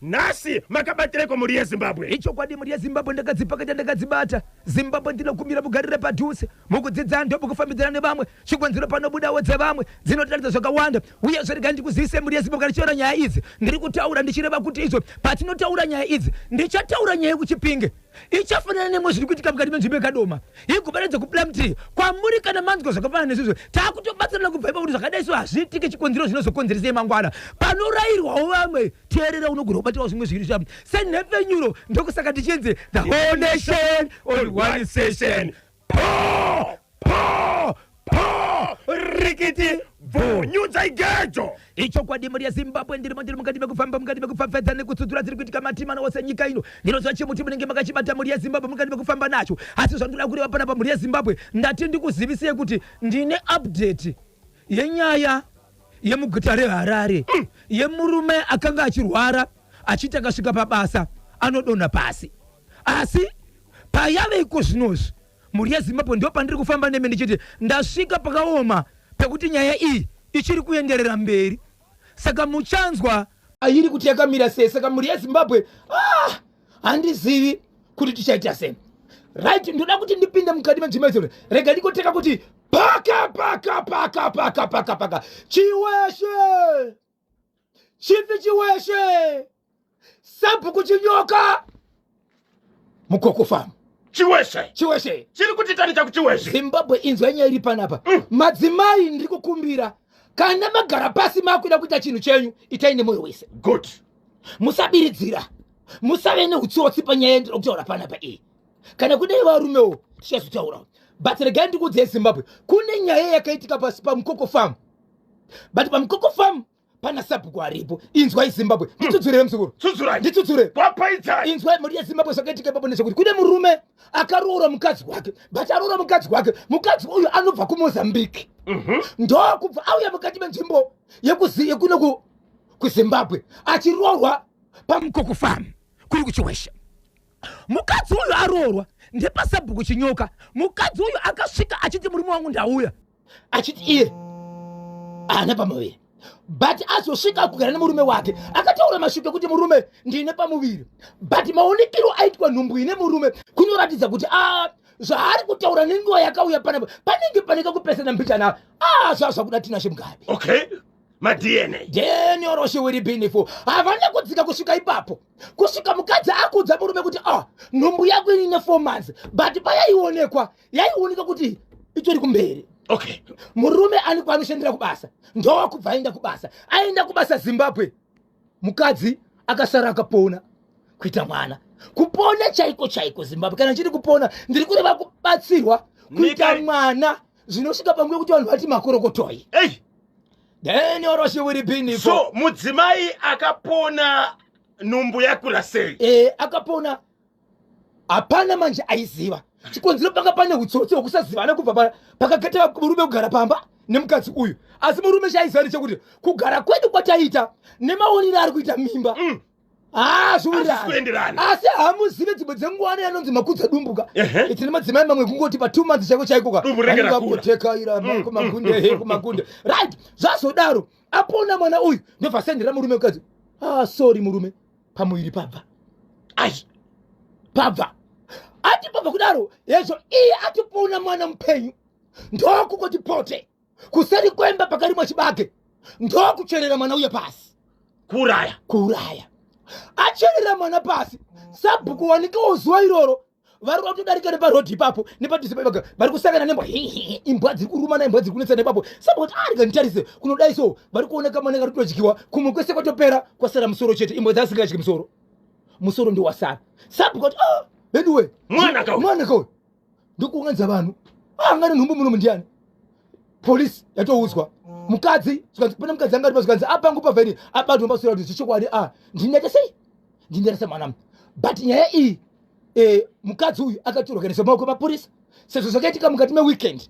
Nhasi makabatireko mhuri yeZimbabwe? Ichokwadi mhuri yeZimbabwe, ndakadzipakata ndakadzibata. Zimbabwe ndinokumbira mugarire padhuze mukudzidza ndomukufambidzana nevamwe. Chikonzero panobudawo dzevamwe dzinotaridza zvakawanda. Uyezve regai ndikuzivise mhuri yeZimbabwe, kana ndichitaura nyaya idzi ndiri kutaura ndichireva kuti izvo patinotaura nyaya idzi ndichataura nyaya yekuChipinge ichafanana nemwe zviri kuitika mukati menzvimbo yeKadoma igubatanidza kuPlumtree kwamuri. Kana manzwa zvakafanana nesizvo, takutobatsirana kubva ipapo kuti zvakadai so hazviitike. Chikonzero zvinozokonzeresei mangwana panorayirwawo vamwe. Teerera, unogona kubatirawo zvimwe zviri zva senhepfenyuro. Ndokusaka tichinzi the whole nation on one session. Po po po, rikiti bvunyudza igejo. Ichokwadi mhuri yeZimbabwe, ndirimo ndiri mukati mekufamba, mukati mekupfapfadza nekutsudzura dziri kuitika matimana ose nyika ino. Ndinoziva chimuti munenge makachibata mhuri yeZimbabwe, mukati mekufamba nacho. Asi zvandoda kureva panapa mhuri yeZimbabwe, ndati ndikuzivisei kuti ndine update yenyaya yemuguta reHarare yemurume akanga achirwara achiti akasvika pabasa anodonha pasi. Asi payave iko zvinozvi mhuri yeZimbabwe, ndo pandiri kufamba nemi ndichiti ndasvika pakaoma pekuti nyaya iyi ichiri kuenderera mberi, saka muchanzwa iri kuti yakamira sei. Saka mhuri yeZimbabwe, ah, handizivi kuti tichaita sei. Right, ndoda kuti ndipinde mukati menzvimbo idzo. Rega ndikoteka kuti paka paka paka paka paka paka. Chiweshe, Chief Chiweshe, Sabhuku Chinyoka, Mukoko Farm. Chiweshe. Chiweshe. Chiri kuti tani chakuChiweshe? Zimbabwe, inzwa nyaya iri panapa. Madzimai, ndiri kukumbira, kana magara pasi makuda kuita chinhu chenyu, itai nemwoyo wese. Good. Musabiridzira, musave neutsotsi panyaya yandiri kutaura panapa iyi. Kana kudai varumewo tichazotaurawo, but regai ndikuudzei Zimbabwe, kune nyaya yakaitika pasi paMukoko Farm. But paMukoko Farm pana sabhuku aripo. Inzwai Zimbabwe, nditsudzurire muzukuru. Tsudzurai. Nditsudzure. Kwapaidzai. Inzwai mhuri yeZimbabwe, zvakaitika ipapo ndezvekuti kune murume akaroora mukadzi wake, but aroora mukadzi wake, mukadzi uyu anobva kuMozambique. Ndokubva auya mukati menzvimbo yekuno kuZimbabwe achiroorwa paMukoko Farm kuri kuChiweshe. Mukadzi uyu aroorwa ndepasabhuku Chinyoka. Mukadzi uyu akasvika achiti, "Murume wangu, ndauya," achiti iye haana pamuviri, but azosvika kugara nemurume wake akataura mashuko ekuti, "Murume, ndine pamuviri." But maonekero aitwa nhumbu ine murume kunoratidza kuti a zvaari kutaura nenguva yakauya panapa panenge pane kakupesana mbichana. A zvazvakuda Tinashe Mugabe. Okay, maDNA. Daniel Roshiwiri Binifo havana kudzika kusvika ipapo, kusvika mukadzi akuudza murume kuti, "Ah, nhumbu yako inine 4 months," but payaionekwa yaioneka kuti itori kumberi. Murume ani kwaanoshandira kubasa, ndokubva aenda kubasa. Aenda kubasa, Zimbabwe, mukadzi akasara akapona kuita mwana. Kupona chaiko chaiko, Zimbabwe, kana chiri kupona ndiri kureva kubatsirwa kuita mwana zvinosvika panguva yekuti vanhu vati makorokotoi. Ei. Daniel Roshiwiri Binifo. So mudzimai akapona nhumbu yakura sei? E, akapona hapana manje aiziva chikonzero. Panga pane utsotsi hwekusazivana kubva pakageta murume kugara pamba nemukadzi uyu. Asi murume chaiziva ndechekuti kugara kwedu kwataita nemaonero ari kuita mimba Hazvisi kuenderana. Asi hamuzive dzimwe dzenguva yanonzi makudza dumbuka. Tine madzimai mamwe kungoti pa2 months chaiko chaikoka Dumbu rinenge rakura. Kutekaira kumagunde, he kumagunde. Right, zvazodaro apona mwana uyu, ndobva sendera murume mukadzi, "Ah, sorry murume, pamuviri pabva." Ai. Pabva ati pabva kudaro yezvo iye atopona mwana mupenyu, ndokungoti pote kuseri kwemba pakarimwa chibage, ndokucherera mwana uye pasi. Kuuraya. Kuuraya. Acherera mwana pasi, sabhuku wanikewo zuva iroro vari kutodarika neparodhi ipapo nepadhuze paipapo, vari kusangana nembwa. Imbwa dziri kurumana, imbwa dziri kunetsana ipapo. Sabhuku kuti, "Arega nditarise kunodai." So vari kuoneka mwana kari kutodyiwa, kumwe kwese kwatopera, kwasara musoro chete. Imbwa dzasingadyi musoro, musoro ndiwasara. Sabhuku kuti, "Ah, veduwe." Mwana kauyu. Mwana kauyu. Ndokuunganidza vanhu, anga nenhumbu muno ndiani? Polisi yatoudzwa. Mukadzi zvikanzi pane mukadzi anga aripo, zvikanzi apangu pavheni abatwa pasura kuti zvichokwadi, a ndindaita sei, ndindaita mwana. But nyaya iyi, mukadzi uyu akatorwa kuendeswa maoko emapurisa sezvo zvakaitika mukati meweekend.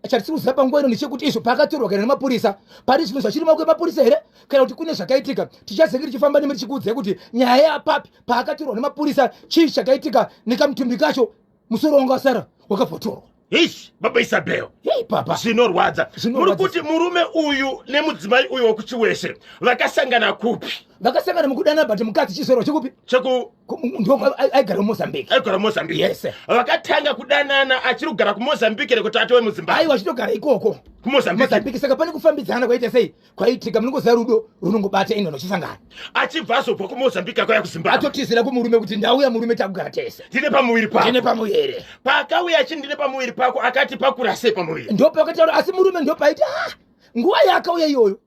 Chatisi kuziva panguva ino ndechekuti izvo paakatorwa kuenda nemapurisa, pari zvino zvachiri maoko emapurisa here kana kuti kune zvakaitika. Tichazenge tichifamba nemi tichikuudzai kuti nyaya yapapi, paakatorwa nemapurisa chii chakaitika nekamutumbi kacho, musoro wanga wasara wakabvotorwa. Eish, baba Isabel. Hey papa. Zvinorwadza. Muri kuti murume uyu nemudzimai uyu wekuChiweshe vakasangana kupi? Vakasangana mukudana but mukadzi chizoro chekupi? Cheku ndo aigara kuMozambique. Aigara kuMozambique. Yes. Vakatanga kudanana achiri kugara kuMozambique here kuti atove muZimbabwe? Aiwa achitogara ikoko. KuMozambique. Mozambique saka pane kufambidzana kwaita sei? Kwaitika munongoziva rudo runongobata ino nochisangana. Achibva azobva kuMozambique akauya kuZimbabwe. Atotizira kumurume kuti ndauya murume takugara tese. Ndine pamuviri pako. Ndine pamuviri. Paakauya achiti ndine pamuviri pako akati pakura sei pamuviri? Ndopakataura asi murume ndopaiti ah, nguva yaakauya iyoyo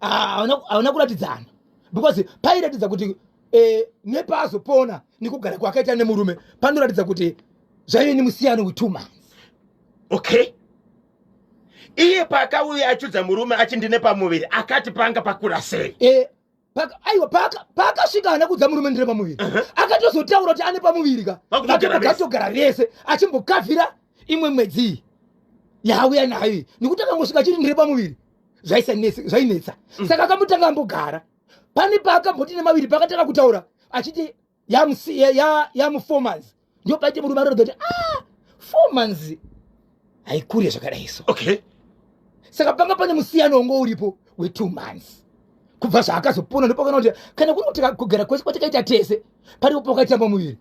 ah, hauna kuratidzana because pairatidza kuti eh, nepaazopona nekugara kwakaita nemurume panoratidza kuti zvaive nemusiyano we 2 months. Okay, iye paakauya achiudza murume achi ndine pamuviri akati panga pakura sei? Eh, aiwa paakasvika haana kuudza murume ndine pamuviri. Akatozotaura kuti ane pamuviri ka Vakutogara vese. Atogara vese achimbokavhira imwe mwedzi iyi yaauya nayo iyi nekuti akangosvika achiti ndire pamuviri zvainetsa. Saka akambotanga ambogara pane paakamboti nemaviri paakatanga kutaura achiti yamu 4 months ndio paite murume aroratidza kuti ah, 4 months haikure zvakadai so. Saka panga pane musiyano wange uripo we2 months kubva zvaakazopona ndopakaona kuti kana kuri kuti kugara kwese kwatakaita tese paripo pakaita pamuviri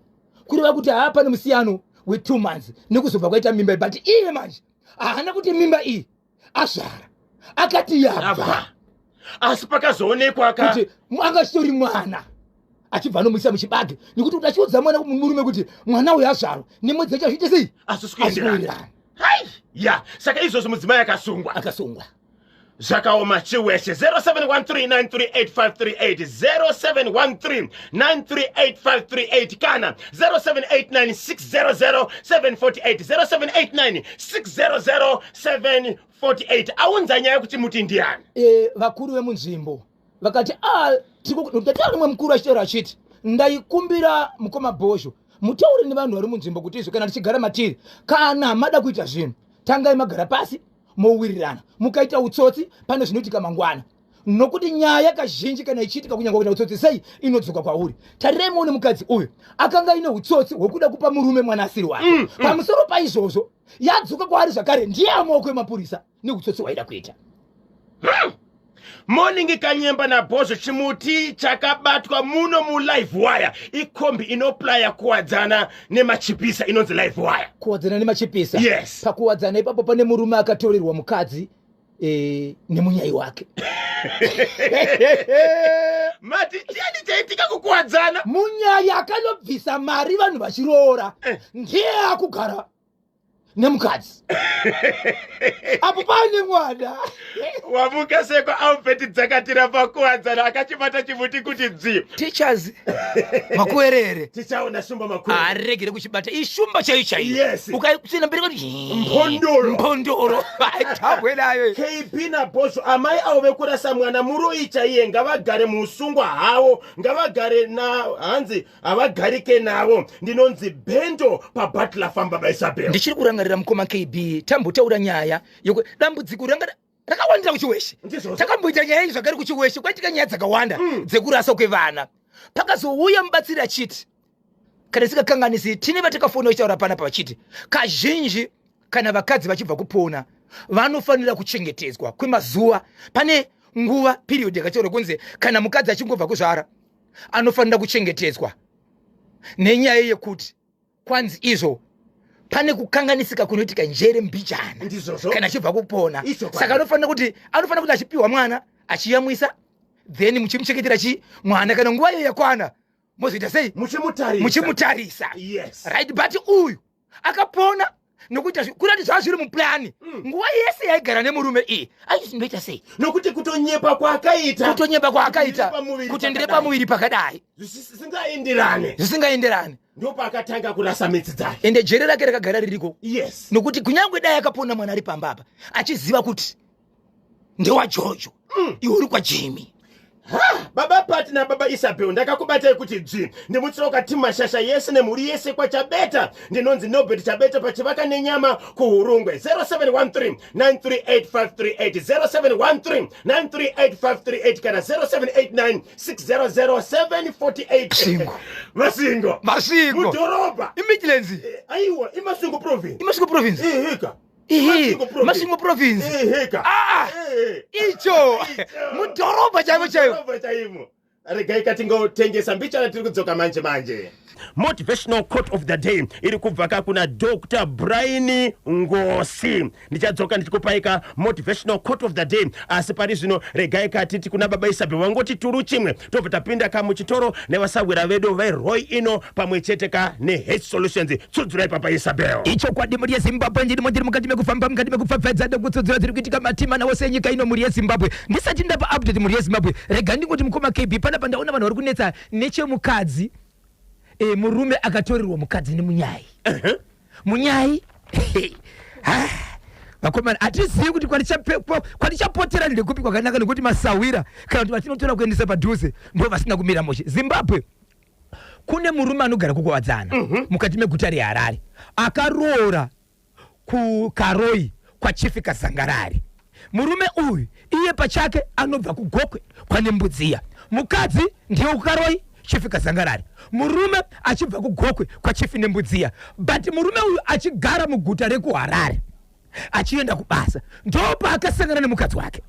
kureva kuti haa pane musiyano we2 months nekuzobva kwaita mimba iyi. But iye manje haana kuti mimba iyi azvara akati yabva. Abva asi pakazoonekwa ka kuti anga achitori mwana achibva anomuisa muchibage nekuti kuti achiudza mwana murume kuti mwana uyu azvarwa nemwedzi yacho azviite sei? Asi sikuenderana. Asikuwirirana. Hai ya, saka izvozvo mudzimai akasungwa? Akasungwa. Zvakaoma Chiweshe. 0713938538, 0713938538 kana 0789600748, 0789600748. Aunza nyaya yekuti muti ndiani? E, vakuru vemunzvimbo vakati ah, tataura nemwe mukuru achitaura achiti ndaikumbira mukoma Bhozho mutaure nevanhu vari munzvimbo kuti izvo kana tichigara matiri kana mada kuita zvinhu tangai magara pasi mowirirana. Mukaita utsotsi pane zvinoitika mangwana nokuti nyaya kazhinji kana ichiitika kunyange kuita utsotsi sei inodzoka kwauri. Tarirai muone mukadzi uyu akanga aine utsotsi hwekuda kupa murume mwana asiri wake. Pamusoro paizvozvo yadzoka kwaari zvakare ndiye amaoko emapurisa neutsotsi hwaida kuita. Morning Kanyemba naBhozho. Chimuti chakabatwa muno muLive Wire ikombi inoplaya Kuwadzana neMachipisa inonzi Live Wire. Kuwadzana neMachipisa? Yes. Pakuwadzana ipapo pane murume akatorerwa mukadzi nemunyai wake. Mati chiyani chaitika kuKuwadzana? Munyai akanobvisa mari vanhu vachiroora. Ndiye akugara nemukadzi apo paane mwana. Wamuka seko Albert Dzakatira paKuwadzana akachibata chimuti kuti dzvi. Teachers Makuwerere. Tichaona shumba makuru. Aregere kuchibata ishumba chaiyo chaiyo. Ukatsvina mberi kuti Mhondoro. Mhondoro aitambwe nayo. KB naBhozho, amai avo vekurasa mwana muroyi chaiye, ngavagare muusungwa havo, ngavagare na hanzi havagarike navo. Ndinonzi Bendo paButler Famba baIsabel. Ndichiri kurangarira mukoma KB tambotaura nyaya yoku dambudziko ranga rakawandira kuChiweshe. Ndizvozvo. Takamboita nyaya iyi zvakare kuChiweshe kwaitika nyaya dzakawanda dzekurasa kwevana. Pakazouya mubatsiri achiti kana sikakanganisi tine vatakafona vachitaura panapa vachiti kazhinji kana vakadzi vachibva kupona vanofanira kuchengetedzwa kwemazuva. Pane nguva period yakataurwa kunzi kana mukadzi achingobva kuzvara anofanira kuchengetedzwa nenyaya yekuti kwanzi izvo pane kukanganisika kunoitika njere mbijana Ndizvozvo. kana achibva kupona. Ichokwadi. Saka anofanira kuti achipiwa mwana achiyamwisa then muchimuchengetera chi mwana kana nguva iyo yakwana mozoita sei? Muchimutarisa. Muchimutarisa. Right, but uyu akapona nokuita kurati zvava zviri muplani. Nguva yese yaigara nemurume iyi aiti ndoita sei? Nokuti kutonyepa kwaakaita. Kutonyepa kwaakaita. Ndiri pamuviri kuti ndiri pakadai. Pamuviri pakadai. Zvisingaenderane. Zvisingaenderani. Ndopaakatanga kurasa midzi dzake. Ende jere rake rakagara ririko. Nokuti kunyange dai akapona mwana ari pamba apa achiziva kuti ndewaJojo iwe uri kwaJimi. Ha, baba Pati nababa Isabel, ndakakubatai kuti dzvi. Ndimutsoka timu mashasha yese nemhuri yese kwaChabeta. Ndinonzi Nobert Chabeta pachivaka nenyama kuHurungwe. 0713 938538, 0713 938538 kana 0789 600 748. Shingo. Masvingo. Masvingo. Mudhorobha. IMidlands. Aiwa, iMasvingo province. IMasvingo province. Eheka. Ehe, Masvingo province. Eheka. Ah! Icho. Mudhorobha chaimo chaimo. Mudhorobha chaimo. Regai katingotengesa mbichana, tiri kudzoka manje manje. Motivational quote of the day iri kubva ka kuna Dr Brian Ngosi. Ndichadzoka ndichikupaika motivational quote of the day, asi pari zvino regai katiti kuna baba Isabel vangoti turu chimwe, tobva tapinda ka muchitoro nevasawira vedu veRoy ino pamwe chete ka neH Solutions. Tsudzurai, papa Isabel. Ichokwadi, mhuri yeZimbabwe, ndirimo ndiri mukati mekufamba, mukati mekupfapfaidza nekutsudzura dziri kuitika matima wose enyika ino. Mhuri yeZimbabwe, ndisati ndapa update, mhuri yeZimbabwe, rega ndingoti, mukoma KB, panapa ndaona vanhu vari kunetsa nechemukadzi. Murume akatorerwa mukadzi nemunyai. Munyai. Ah, vakomana, hatizivi kuti kwatichapotera ndekupi kwakanaka, nekuti masawira kana kuti vatinotora kuendesa padhuze ndo vasina kumira mushe. Zimbabwe, kune murume anogara kuKuwadzana, mukati meguta reHarare, akaroora kuKaroi kwaChief Kazangarari. Murume uyu iye pachake anobva kuGokwe kwaNembudziya. Mukadzi ndiye kuKaroi, Chief Kazangarari, murume achibva kuGokwe kwaChief Nembudziya, but murume uyu achigara muguta rekuHarare, achienda kubasa. Ndopaakasangana nemukadzi wake.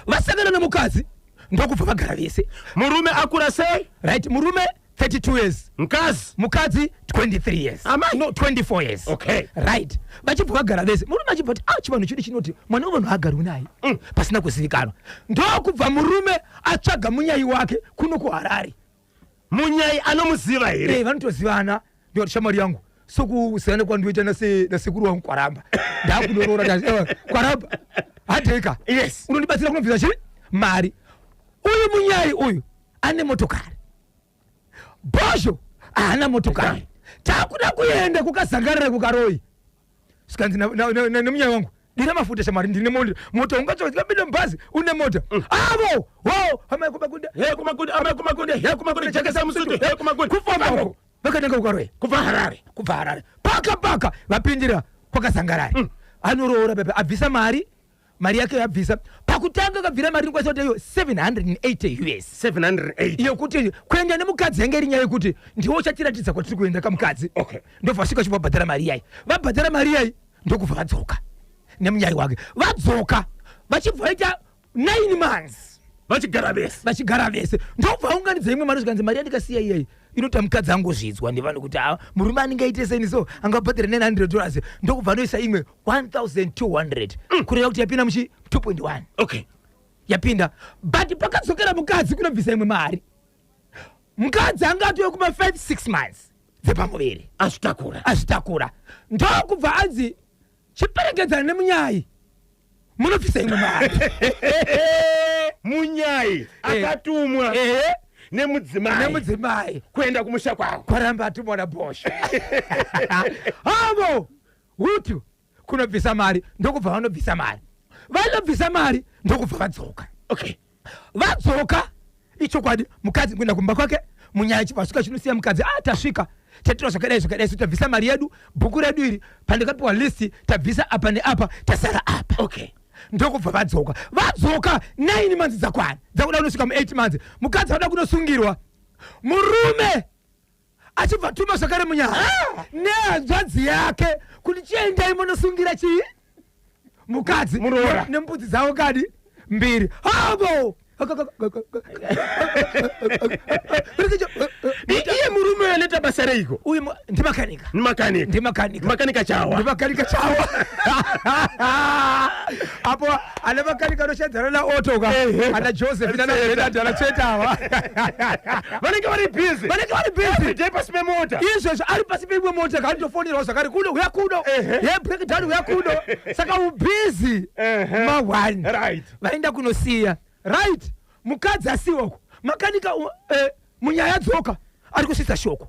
Vasangana nemukadzi, ndokubva vagara vese. Murume akura sei? Right, murume 32 years. Mukadzi? Mukadzi 23 years. Amai. No, 24 years. Right, vachibva vagara vese. Murume achibva kuti, ah, chivanhu chedu chinoti mwana wevanhu haagari naye pasina kuzivikanwa. Ndokubva murume atsvaga munyai wake kuno kuHarare. Munyai anomuziva here? Eh, vanotozivana. Ndikati, shamwari yangu, sokusiyana kwandoita nasekuru wangu Kwaramba, ndakunoroora. Kwaramba, hadheka. Unondibatsira kunobvisa chii? Mari. Uyu munyai uyu ane motokari, Bhozho haana motokari. Takuda kuenda kuKazangarare, kuKaroi. Svikanzi nemunyai wangu, dira mafuta, shamwari, ndine mota, ungatsokapinda mubhazi, une mota avo wo amai kumakunde. He kumakunde, amai kumakunde, he kumakunde, jekesa musutu, he kumakunde. Kufamba uko vakaenda kuKaroi. Kubva Harare. Kubva Harare, paka paka vapindira kwaKazangarare. Anoroora pepe, abvisa mari, mari yake yabvisa pakutanga, akabvira mari inokwanisa kuti iyo 780 US. 780. Yekuti kuenda nemukadzi yange iri nyaya yekuti ndiwo uchatiratidza kwatiri kuenda kamukadzi. Ndobva vasvika chibva mari iyai, vabhadhara mari iyai, ndokubva vadzoka nemunyai wake. Vadzoka vachibva vaita 9 months. Vachigara vese. Vachigara vese. Ndobva aunganidza imwe mari, zvikanzi, mari yandikasiya iyai inoti mukadzi angozvidzwa nevanhu kuti a murume anenge aite seni, so angabhadhara $900. Ndokubva anoisa imwe 1200, kureva kuti yapinda muchi 2.1. Yapinda, but pakadzokera mukadzi kunobvisa imwe mari, mukadzi anga atove kuma 5 6 months dzepamuviri. Azvitakura. Azvitakura. Ndokubva anzi, chiperekedzana nemunyai munobvisa imwe mari. Munyai akatumwa nemudzimai. Nemudzimai. Kuenda kumusha kwavo. Kwaramba atumwa naBhosho avo hutu kunobvisa mari. Ndokubva vanobvisa mari, vanobvisa mari, ndokubva vadzoka. Vadzoka, ichokwadi, mukadzi kuenda kumba kwake. Munyaya chibva asvika chinosiya mukadzi. A, tasvika, taitira zvakadai zvakadai, so tabvisa mari yedu, bhuku redu iri, pandakapiwa list, tabvisa apa neapa, tasara apa. Ndokubva vadzoka. Vadzoka, 9 months dzakwana, dzakuda kunosvika mu8 months, mukadzi auda kunosungirwa. Murume achibva tuma zvakare munyaya nehanzvadzi yake kuti chiendai munosungira chii? Mukadzi. Muroora. Nembudzi dzavo kadi mbiri avo. Iye murume uyu anoita basa reiko? Uyu ndimakanika. Makanika. Ndimakanika. Makanika chawa. Ndimakanika chawa. Apo ana makanika anoshandzana naoto ka, ana Joseph nana Bernard, ana Chetawa. Vanenge vari busy. Vanenge vari busy. Day pasi pemota. Izvezvo ari pasi peimwe mota, kaanotofonerawo zvakare, kuno uya kuno, ye breakdown, uya kuno, saka ubusy. Ma1. Vaenda kunosiya. Right, mukadzi asiwa uko, makanika munyaya dzoka ari kusvitsa shoko,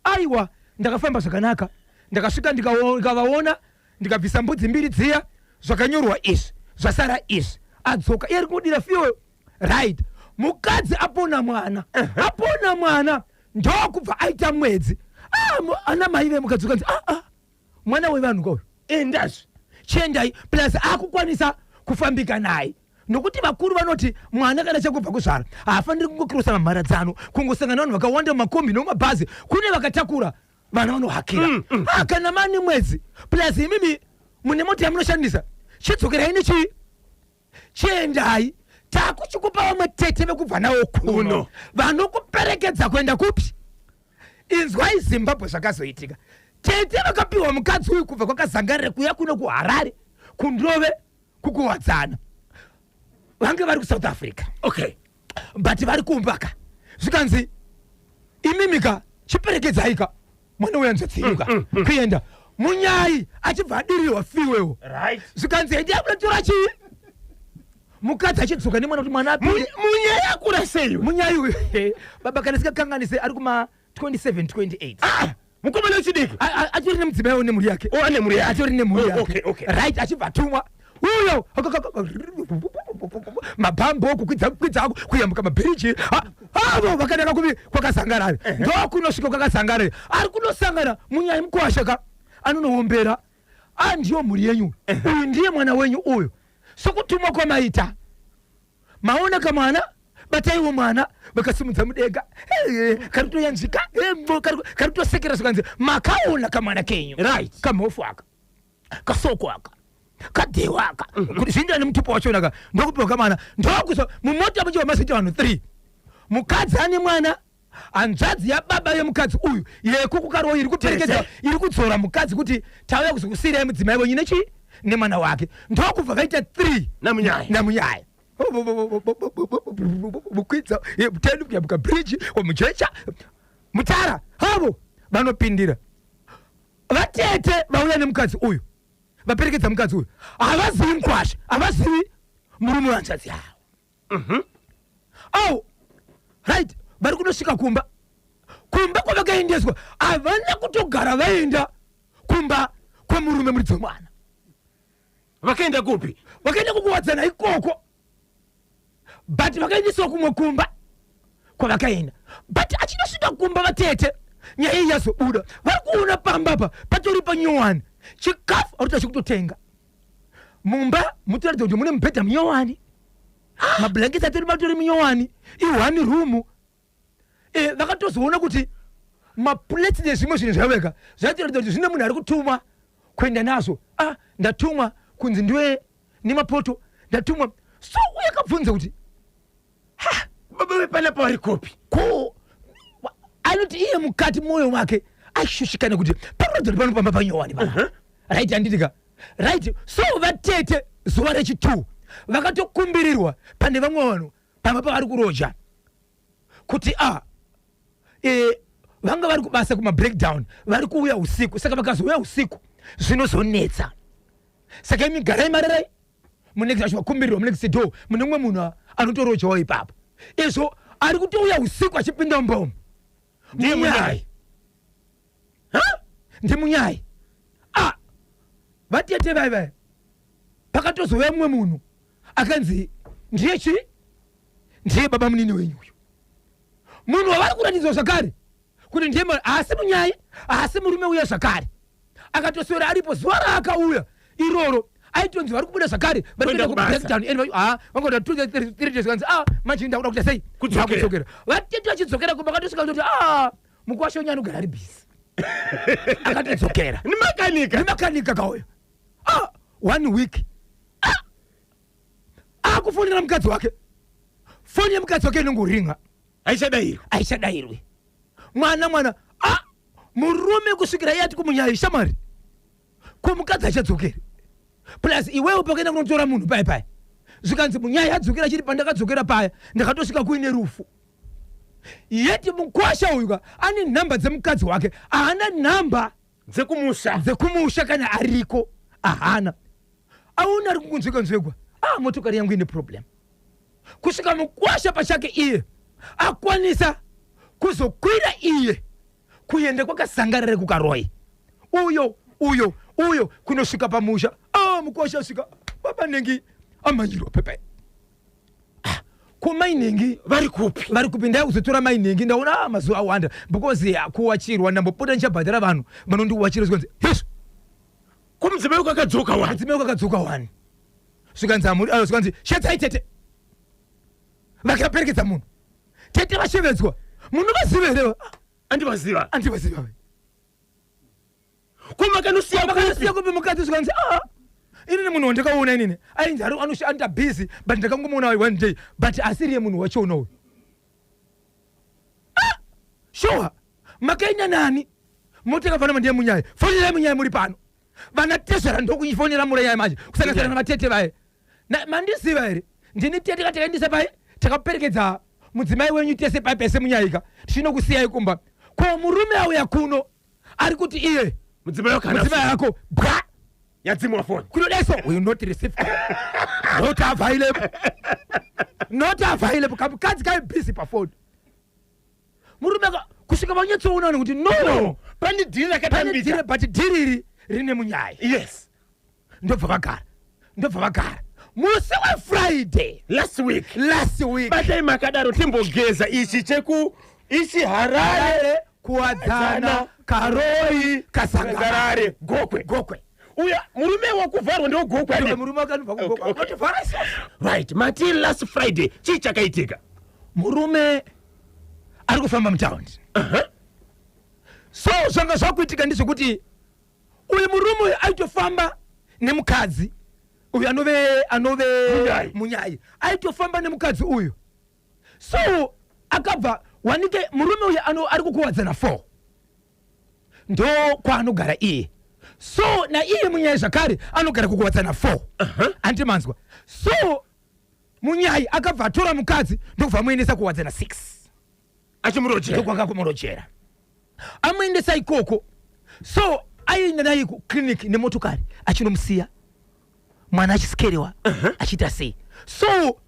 aiwa, ndakafamba zvakanaka, ndakasvika, ndikavaona, ndikabvisa mbudzi mbiri dziya, zvakanyorwa izvi, zvasara izvi. Adzoka, iye ari kudira fuel. Right, mukadzi apona mwana, apona mwana, ndokubva aita mwedzi. Ah, ana mai vemukadzi ukanzi, ah, ah, mwana wevanhu kauyu. Endazve. Chiendai, plus akukwanisa kufambika naye. Nokuti vakuru vanoti mwana kana achangobva kuzvara haafaniri kungokirosa mamharadzano, kungosangana vanhu vakawanda mumakombi nomumabhazi. Kune vakatakura vana vanohakira. Ah, kana mane mwedzi plus imimi mune mota yamunoshandisa, chidzokerai nechii, chiendai, takuchikupa vamwe tete vekubva nawo kuno Kuno. vanokuperekedza kuenda kupi. Inzwai Zimbabwe, zvakazoitika, tete vakapiwa mukadzi uyu kubva kwakazangarire kuya kuno kuHarare, kundove kuKuwadzana. Vange vari kuSouth Africa but vari kumbaka. Zvikanzi, imimika chiperekedzaika mwana wehanzvadzi ka kuenda munyai, achibva adirirwa fiwewo. Zvikanzi, endai munotora chii, mukadzi achidzoka nemwana kuti mwana apinde. Munyai akura sei? Munyai uyu, baba, kana sikakanganise ari kuma 27 28. Ah, mukomana wechidiki. Atori nemudzimai nemhuri yake. O, ane mhuri yake. Atori nemhuri Oh, yake. Right, achibva atumwa uyo mabhambo, kukwidza kwidza, kuyambuka mabhiriji. Avo vakanaka kuvi kwakazangarare, ndokunosvika kwakazangarare, ari kunosangana munyai mukwasha ka, anonoombera, a ndiyo mhuri yenyu, uyu ndiye mwana wenyu uyu, sokutumwa kwamaita, maona kamwana, bataiwo mwana. Vakasimudza mudega. Kari kutoyanzvika. Kari kutosekera. Zvikanzi, makaona kamwana kenyu kamhofu aka, kasoko aka, kadhewa aka, kuti zviendera nemutupo wachona ka. Ndokupiwa kamwana, ndokuisa mumota, muchiva mazoita vanhu 3, mukadzi ane mwana, hanzvadzi yababa yemukadzi uyu yekukukaroo iri kuperekedza, iri kudzora mukadzi kuti tauya kuzokusiyirai mudzimai wenyu nechi nemwana wake. Ndokubva vaita 3 Namunyai. Namunyai bukwidza teni kuyambuka bridge wamujecha mutara havo vanopindira. Vatete vauya nemukadzi uyu, vaperekedza mukadzi uyu, havazivi mukwasha, havazivi murume wehanzvadzi yavo. Au right, vari kunosvika kumba. Kumba kwavakaendeswa havana kutogara, vaenda kumba kwemurume muridzi wemwana. Vakaenda kupi? Vakaenda kuKuwadzana ikoko, but vakaendeswa kumwe kumba kwavakaenda. But achinosvika kumba vatete, nyaya iyi yazobuda, vari kuona pamba pa patori panyowani, chikafu arikuta chekutotenga, mumba mutoratidza kuti mune mubhedha munyowani, mablankets atori matori munyowani, i1 room. Vakatozoona kuti maplates nezvimwe zvinhu zvaveka zvaitoratidza kuti zvine munhu ari kutumwa kuenda nazvo. Ah, ndatumwa kunzi ndiwe nemapoto, ndatumwa. So uye akabvunza kuti baba vepanapa vari kupi? Ko anoti iye mukati mwoyo wake aishushikana kuti paroratidza kuti panopamba panyowani pana. Right, handitika? Right, so vatete zuva rechi2 vakatokumbirirwa pane vamwe vanhu pamba pavari kuroja kuti a vanga vari kubasa kumabreakdown, vari kuuya usiku, saka vakazouya usiku zvinozonetsa, saka imi garai marerai munext, achivakumbirirwa munext door mune mumwe munhu anotorojawo ipapo. Izvo ari kutouya usiku achipinda mumba umu. Ndiye Munyai. Ha? Ndimunyai. Ah, vatete vai vai pakatozouya mumwe munhu akanzi ndiye chi ndiye baba munini wenyu uyu, munhu wavari kuratidzwa zvakare kuti ndiye haasi munyai, haasi murume uya zvakare. Akatoswera aripo zuva raakauya iroro, aitonzi vari kubuda zvakare, vari Kuenda kuenda kubasa. kubreakdown and vangoti 2 3 days, kanzi, ah, manje ndakuda kuita sei? Kudzokera. Ndakudzokera. Vatete vachidzokera kumba, vakatosvika kutoti, ah, mukwasha wenyu anogara ari busy, akatodzokera. Nimakanika. Nemakanika kauya. Ah, one week, ah, akufonera mukadzi wake, foni yemukadzi wake inongoringa. Aichadayirwa. Aichadayirwi. Mwana, mwana, ah, murume kusvikira iye ati kumunyai, shamwari, ko mukadzi achadzokeri? Plus iwewe pakaenda kunotora munhu paya paya, zvikanzi munyai adzokera chiri pandakadzokera paya, ndakatosvika kuine rufu. Yeti mukwasha uyu ka ane nhamba dzemukadzi wake, haana nhamba dzekumusha. Dzekumusha kana ariko ahana. Auna ari kunzweka nzwekwa, ah, motokari yangu ine problem. Kusvika mukwasha pachake iye akwanisa kuzokwira iye kuenda kwakasangarare kuKaroi, uyo uyo uyo kunosvika pamusha. Ah, mukwasha asvika, baba nengi amhanyirwa pepe. Ah, ko mainengi vari kupi? Vari kupi? Ndaya kuzotora mainengi, ndaona, ah, mazuva awanda because ah, kuwachirwa ndambopota ndichabhadhara vanhu vanondiwachira. Zvikanzi hezvo. Kumudzimai kwakadzoka wani. Mudzimai kwakadzoka wani. Zvikanzi hamuri, zvikanzi shedzai tete. Vakaperekedza munhu. Tete vashevedzwa. Munovaziva here? Andivaziva. Andivaziva. Ko makanosiya kupi? Makanosiya kupi mukadzi? Zvikanzi ah, inini munhu wandakaona inini ainzi ari anoshanda busy, but ndakangomuona one day, but asiriye munhu wacho unoyu. Ah, sure, makaenda nani? Mota yakafanana ndiye munyaya. Fonerai munyaya muri pano. Vana tezvara ndokuifonera murenyaya manje kusanganisira navatete vaye. Mandiziva here? Ndini tete katakaendesa pai, takaperekedza mudzimai wenyu tese pai pese munyayika tichinokusiyai kumba. Ko murume auya kuno ari kuti iye mudzimai wako mudzimai wako bwa yadzimwa foni kunodai so will not receive, not available, not available. Kamukadzi kai busy pafoni, murume kusvika vanyatsoona kuti no, no, pane dhiri rakatambika, but dhiri iri rine munyaya. Ndobva vagara, ndobva vagara musi weFriday. Last week. Last week. Batai makadaro timbogeza ichi cheku ichi Harare. Harare, Kuwadzana, Karoi, Kasangarare. Gokwe. Gokwe. Uya murume wokuvharwa ndewogokwe. Ndiwe murume wakanobva kuGokwe. Unotivhara isusu. Right, mati last Friday chii chakaitika? Murume ari kufamba mutaundi. So zvanga zvakuitika ndezvekuti uyu murume uyu aitofamba nemukadzi uyu anove Munyai. Munyai aitofamba nemukadzi uyu. So akabva wanike murume uyu ari kuKuwadzana 4, ndo kwaanogara iye. So naiye munyai zvakare anogara kuKuwadzana 4, andimanzwa? So munyai akabva atora mukadzi ndokubva amuendesa kuWadzana 6. Achimurojera. Ndokwanga kumurojera, amuendesa ikoko. So aienda naye kuclinic nemotokari, achinomusiya mwana achisikerewa, achiita sei. So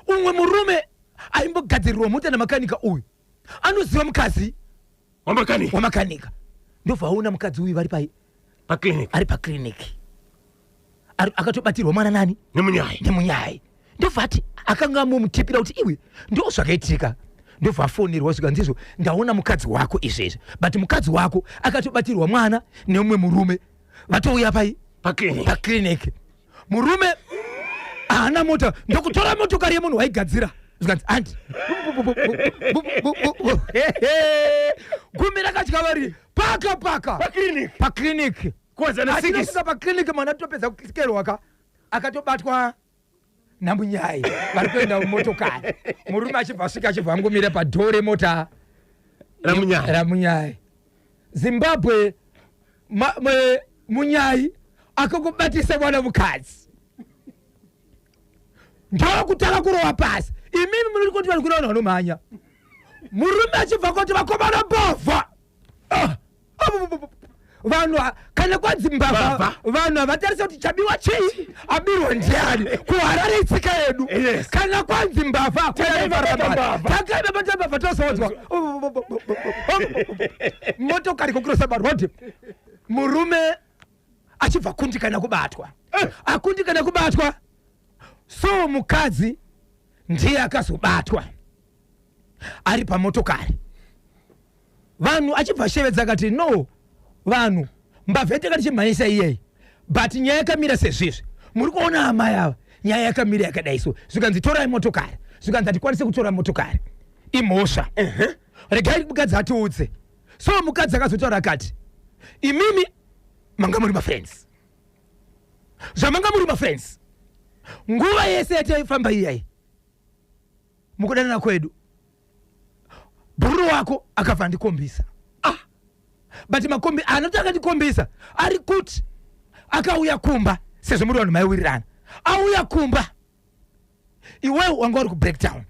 umwe murume aimbogadzirirwa mota namakanika uyu anoziva mukadzi. Wamakanika. Wamakanika. Ndobva aona mukadzi uyu vari pai? Paclinic. Ari paclinic, akatobatirwa mwana nani? Nemunyai. Nemunyai. Ndobva ati akanga amomutipira kuti iwe, ndo zvakaitika. Ndobva afonerwa, svika ndizvo, ndaona mukadzi wako izvezvi, but mukadzi wako akatobatirwa mwana nemumwe murume, vatouya pai? Paclinic. Paclinic. Murume haana mota, ndokutora motokari yemunhu waigadzira. Zvikanzi andi gumi rakatya vari paka paka. Paclinic. Paclinic. Kuwadzana 6. Achinosvika paclinic, mwana atopedza kukerwaka, akatobatwa namunyai, vari kuenda mumotokari. Murume achibva asvika, achibva angomira padhoo remota ramunyai. Ramunyai. Zimbabwe, munyai akakubatisa mwana mukadzi, ndokutanga kurova pasi. Imimi munori kuti vari kuna vanhu vanomhanya. Murume achibva kuti vakomana, mbavha. Ah! Ah, bu- bu- bu- vanhu kana kwanzi mbavha, Mbavha. vanhu havatarisa kuti chabiwa chii, abirwa ndiani. KuHarare itsika yedu. Kana kwanzi mbavha, Takaibata mbavha. takaibata mbavha, tosodzwa motokari kukurosa parodhi. Murume achibva kundikana kubatwa, akundikana kubatwa. So mukadzi ndiye akazobatwa ari pamotokari. Vanhu achibva ashevedza akati, no, vanhu, mbavha yatanga tichimhanyisa iyei, but nyaya yakamira sezvizvi. Muri kuona amai ava, nyaya yakamira yakadai. So zvikanzi torai motokari. Zvikanzi hatikwanisi kutora motokari, imhosva, regai mukadzi atiudze. So mukadzi akazotaura akati, imimi manga muri mafriends, zvamanga muri mafriends nguva yese yataifamba iyai mukudanana kwedu, bhururu wako akabva andikombisa. Ah, but makombi anoti akandikombisa ari kuti akauya kumba, sezvo muri vanhu maiwirirana, auya kumba iwewe wanga uri kubreakdown,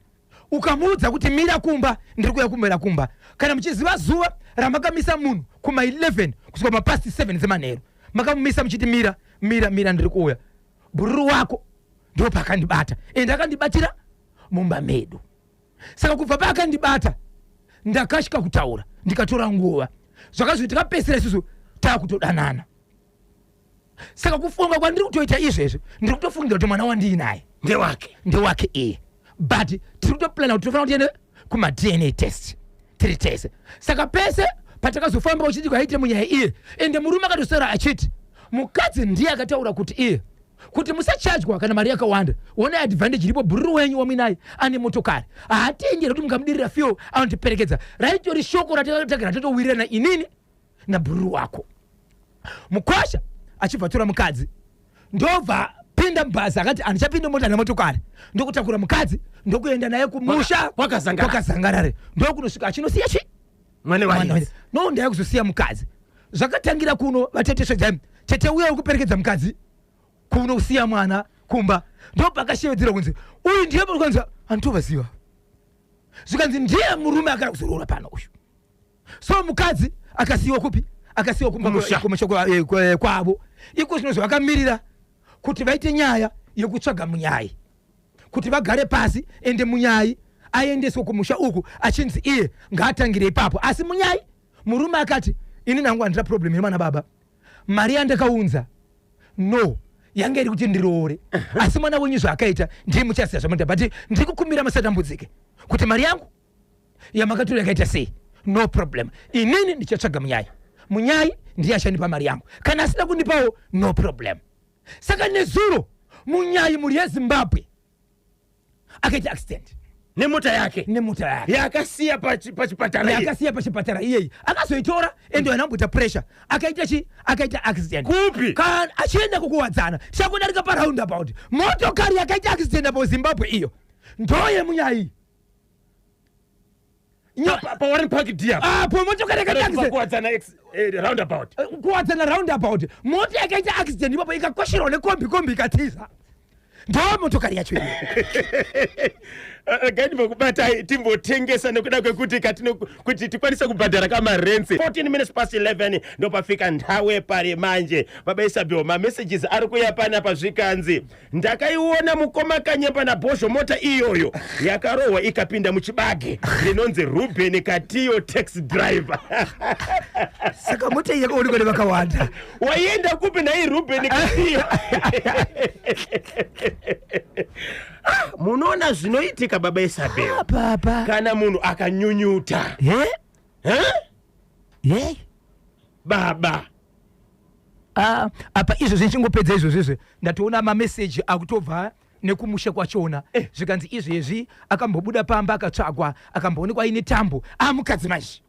ukamuudza kuti mira kumba, ndiri kuuya kumira kumba. Kana muchiziva zuva ramakamisa munhu kuma11 kusvika mapast 7 dzemanheru, makamumisa muchiti mira, mira, mira, ndiri kuuya, bhururu wako ndo paakandibata, ende akandibatira mumba medu. Saka kubva paakandibata ndakasvika kutaura, ndikatora nguva, zvakazoti tikapedzisira isusu taakutodanana. Saka kufunga kwandiri kutoita izvezvi, ndiri kutofungira kuti mwana wandiinaye ndewake. Ndewake iye, but tiri kutoplana kuti tofanira kuti tiende kumaDNA test tiri tese. Saka pese patakazofamba uchiti kwaite munyaya iye, ende murume akatosara achiti mukadzi ndiye akataura kuti iye Kuti musachajwa kana mari yakawanda. Wona advantage iripo, bhururu wenyu wamuinaye ane motokari. Haatenderi kuti mukamudirira fuel anotiperekedza. Raitori shoko ratakagara tatowirirana inini nabhururu wako. Mukwasha achibva atora mukadzi ndobva pinda mubhazi akati handichapinda mota nemotokari, ndokutakura mukadzi ndokuenda naye kumusha kwakazangarare, ndokunosvika achinosiya chi mwana waye. No, ndaya kuzosiya mukadzi. Zvakatangira kuno vatete svedzai tete uya wekuperekedza mukadzi kunosiya mwana kumba, ndopakashevedzera kunzi uyu ndiye kunzi handitovaziva, zvikanzi ndiye murume akada kuzoroora pano uyu. So mukadzi akasiyiwa kupi? Akasiyiwa kumba kumusha kwavo. Iko zvino zvavakamirira kuti vaite nyaya yekutsvaga munyai kuti vagare pasi, ende munyai aendeswe kumusha uku achinzi iye ngaatangire ipapo. Asi munyai murume akati ini nangu handina problem yemwana baba, mari yandakaunza no yange iri kuti ndiroore, asi mwana wenyu zvaakaita ndiye muchasiya zvamunoita, but ndiri kukumbira musatambudzike kuti mari yangu yamakatora yakaita sei. No problem, inini ndichatsvaga munyai, munyai ndiye achandipa mari yangu, kana asina kundipawo no problem. Saka nezuro munyai, mhuri yeZimbabwe, akaita accident nemota yake. Nemota yake. Yakasiya pachipatara iye. Akasiya pachipatara iyeyi, akazoitora ende anamboita pressure, akaita chi akaita accident. Kupi? Kana achienda kukuwadzana chakudarika paroundabout, motokari yakaita accident apo Zimbabwe iyo ndoyemunyai. PaWarren Park dia. Apo motokari yakaita accident. Kuwadzana roundabout. Kuwadzana roundabout, mota yakaita accident ipapo ikakwashirwa nekombi, kombi ikatiza, ndo motokari yacho iyo. Regai ndimbokubatai timbotengesa nekuda kwekuti kuti tikwanise kubhadhara kamarents. 14 minutes past 11 ndopafika nthawe pari manje. Baba Isabel, mamessages ari kuya panapa, zvikanzi ndakaiona mukoma Kanyemba naBhozho, mota iyoyo yakarohwa ikapinda muchibage, rinonzi Ruben Katiyo, taxi driver. Saka mota iyi yakaonekwa nevakawanda. Waienda kupi nai Ruben Katiyo? Ah, munoona zvinoitika, baba Isabel? Papa. Kana munhu akanyunyuta. He. Eh? Ye. Baba. Ah, apa izvozvi ndichingopedza izvozvizvi ndatoona mameseji akutobva nekumusha kwachona, zvikanzi izvezvi akambobuda pamba akatsvagwa, akamboonekwa aine tambo, amukadzi manje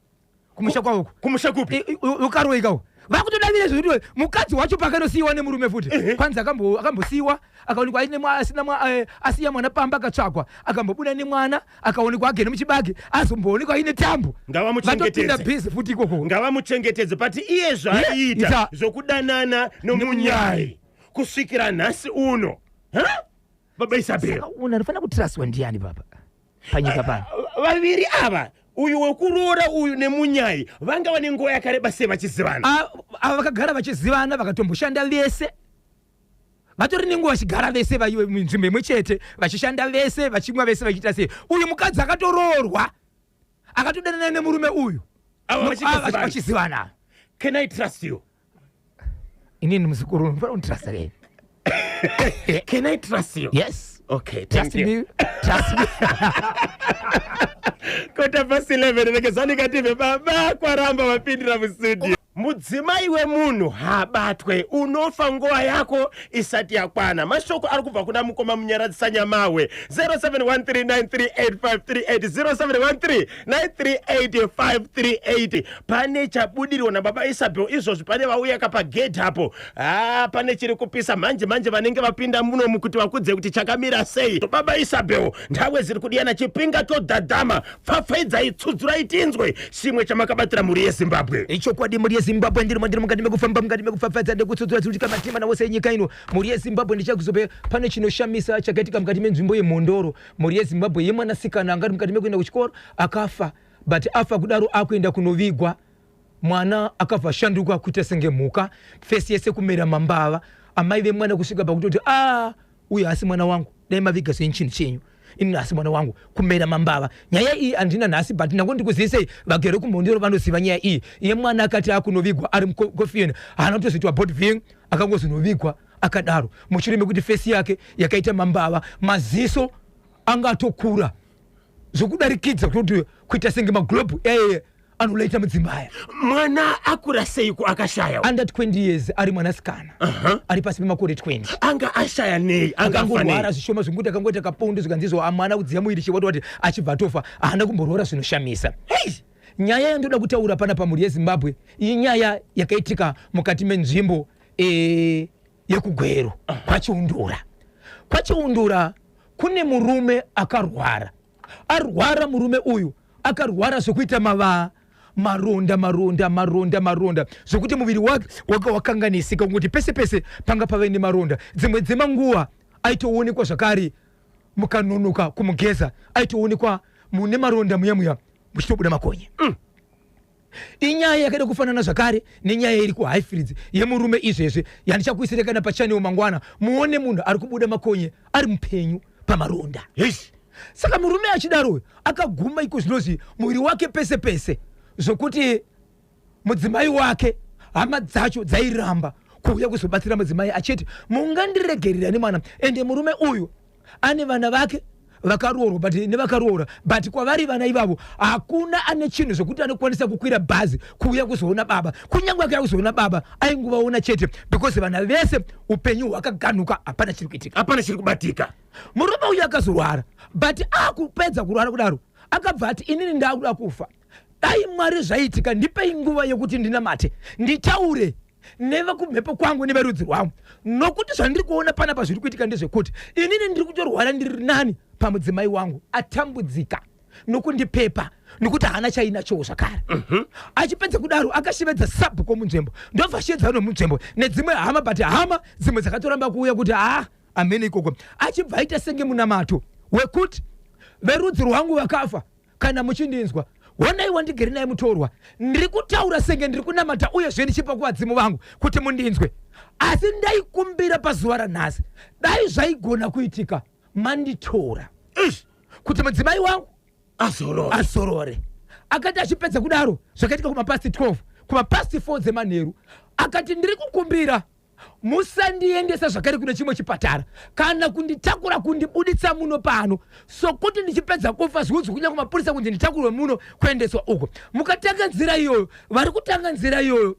kumusha kwavoko. Kumusha kupi? Ukaroikawo vakutodavira zvekuti mukadzi wacho pakanosiyiwa nemurume futi, kwanzi akambosiyiwa akaonekwa aine asina asiya mwana pamba, akatsvagwa, akambobuda nemwana, akaonekwa agere muchibage, azomboonekwa aine tambo. Ngavamuchengetedze. Vatopinda busy futi ikoko. Ngavamuchengetedze, but iye zvaiita Ita. zvokudanana nomunyai kusvikira nhasi uno. Ha? Baba Isabel. Saka unhu anofanira kutrustwa ndiani papa panyika pano? Vaviri ava, uyu wekuroora uyu nemunyai, vanga vane nguva yakareba sei vachizivana? Ava vakagara vachizivana, vakatomboshanda vese, vatori nenguva vachigara vese munzvimbo imwe chete, vachishanda vese, vachimwa vese, vachiita sei. Uyu mukadzi akatoroorwa, akatodanana nemurume uyu. Ava vachitozivana. Vachizivana. Can I trust you? Inini muzukuru unofanira kunditrusta rei? Can I trust you? Yes. Okay, thank Trust you. me, trust me. 11:15, rekezani kative baba kwaramba vapindira mustudio. Mudzimai wemunhu habatwe, unofa nguva yako isati yakwana. Mashoko ari kubva kuna mukoma Munyaradzi Nyamawe, 0713938538, 0713938538. Pane chabudirwa nababa Isabel izvozvi, pane vauya kapagedhi apo. Ha, pane chiri kupisa manje manje, vanenge vapinda munomu kuti vakudze kuti chakamira sei. Baba Isabel, nthawe ziri kudiyana, chipinga todhadhama, pfapfaidzai, tsudzurai tinzwe chimwe chamakabatira mhuri yeZimbabwe. Ichokwadi, mhuri yeZimbabwe, ndiri mandiri mukati mekufamba, mukati mekupfapfadza nekutsudzura dziri matima nawose enyika ino. Mhuri yeZimbabwe, ndichakuzope pane chinoshamisa chakaitika mukati menzvimbo yeMhondoro, mhuri yeZimbabwe, yemwanasikana angari mukati mekuenda kuchikoro akafa. But afa kudaro, akuenda kunovigwa, mwana akabva ashanduka kuita senge mhuka, face yese kumera mambava. Amai vemwana kusvika pakutoti, "A, uyu haasi mwana wangu, dai maviga zvenyu chinhu chenyu, ini haasi mwana wangu," kumera mambava. Nyaya iyi handina nhasi, but nango ndikuzivise vagere kuMhondoro vanoziva nyaya iyi yemwana akati akunovigwa ari mucoffin, haana kutozoitwa body viewing, akangozonovigwa akadaro mushure mekuti face yake yakaita mambava, maziso anga atokura zvokudarikidza kuti kuita senge maglobe. Anolaita mudzimba aya. Mwana akura seiko akashaya? Under 20 years, ari mwanasikana ari pasi pemakore 20. Anga ashaya nei? Anga afa Akangorwara nei? zvishoma, zvekuti akangoita kapondo, zvikanzizvo mwana kudziya muviri chiwati wati, achibva atofa. Haana kumborwara zvinoshamisa. Hei! Nyaya yandoda kutaura pana pamhuri yeZimbabwe inyaya yakaitika mukati menzvimbo yekuGweru, kwaChiundura. KwaChiundura kune murume akarwara. Arwara murume uyu, akarwara zvekuita mavaa, maronda, maronda, maronda, maronda, zvekuti muviri wake wanga wakanganisika, kungoti pese pese panga pave nemaronda. Dzimwe dzemanguva aitoonekwa zvakare, mukanonoka kumugeza, aitoonekwa mune maronda muya muya muchitobuda makonye. Inyaya yakada kufanana zvakare nenyaya iri kuHighfields yemurume izvezvi yandichakuisire kana pachannel mangwana, muone munhu ari kubuda makonye ari mupenyu pamaronda. Hei! Saka murume achidaro akaguma iko zvinozvi muviri wake pese pese, zvokuti mudzimai wake, hama dzacho dzairamba kuuya kuzobatsira mudzimai, achiti, "Mungandiregerera nemwana." Ende murume uyu ane vana vake vakaroorwa, but nevakaroora, but kwavari vana ivavo hakuna ane chinhu zvokuti anokwanisa kukwira bhazi kuuya kuzoona baba. Kunyange akauya kuzoona baba, aingovaona chete, because vana vese upenyu hwakaganuka, hapana chiri kuitika. Hapana chiri kubatika. Murume uyu akazorwara, but akupedza kurwara kudaro akabva ati, "Inini ndakuda kufa. Dai Mwari zvaitika, ndipei nguva yekuti ndinamate, nditaure nevekumhepo kwangu neverudzi rwangu, nokuti zvandiri kuona panapa zviri kuitika ndezvekuti inini ndiri kutorwara ndiri nani pamudzimai wangu atambudzika nokundipepa, nokuti haana chainachowo zvakare." Achipedza kudaro akashevedza sabhuku munzvimbo, ndobva ashedza nomunzvimbo nedzimwe hama, but hama dzimwe dzakatoramba kuuya kuti haa, amene ikoko. Achibva aita senge munamato wekuti, "Verudzi rwangu vakafa, kana muchindinzwa, honai wandigere naye mutorwa. Ndiri kutaura senge ndiri kunamata, uyezve ndichipa kuvadzimu vangu kuti mundinzwe. Asi ndaikumbira pazuva ranhasi, dai zvaigona kuitika, manditora Ish! kuti mudzimai wangu azorora, azorore." Akati achipedza kudaro, zvakaitika kumapast 12, kumapast 4 dzemanheru, akati, "Ndiri kukumbira musandiendesa zvakare kune chimwe chipatara kana kunditakura kundibuditsa muno pano, sokuti ndichipedza kufa zviudzwi kunyange mapurisa kunzi nditakurwe muno kuendeswa uko. Mukatanga nzira iyoyo, vari kutanga nzira iyoyo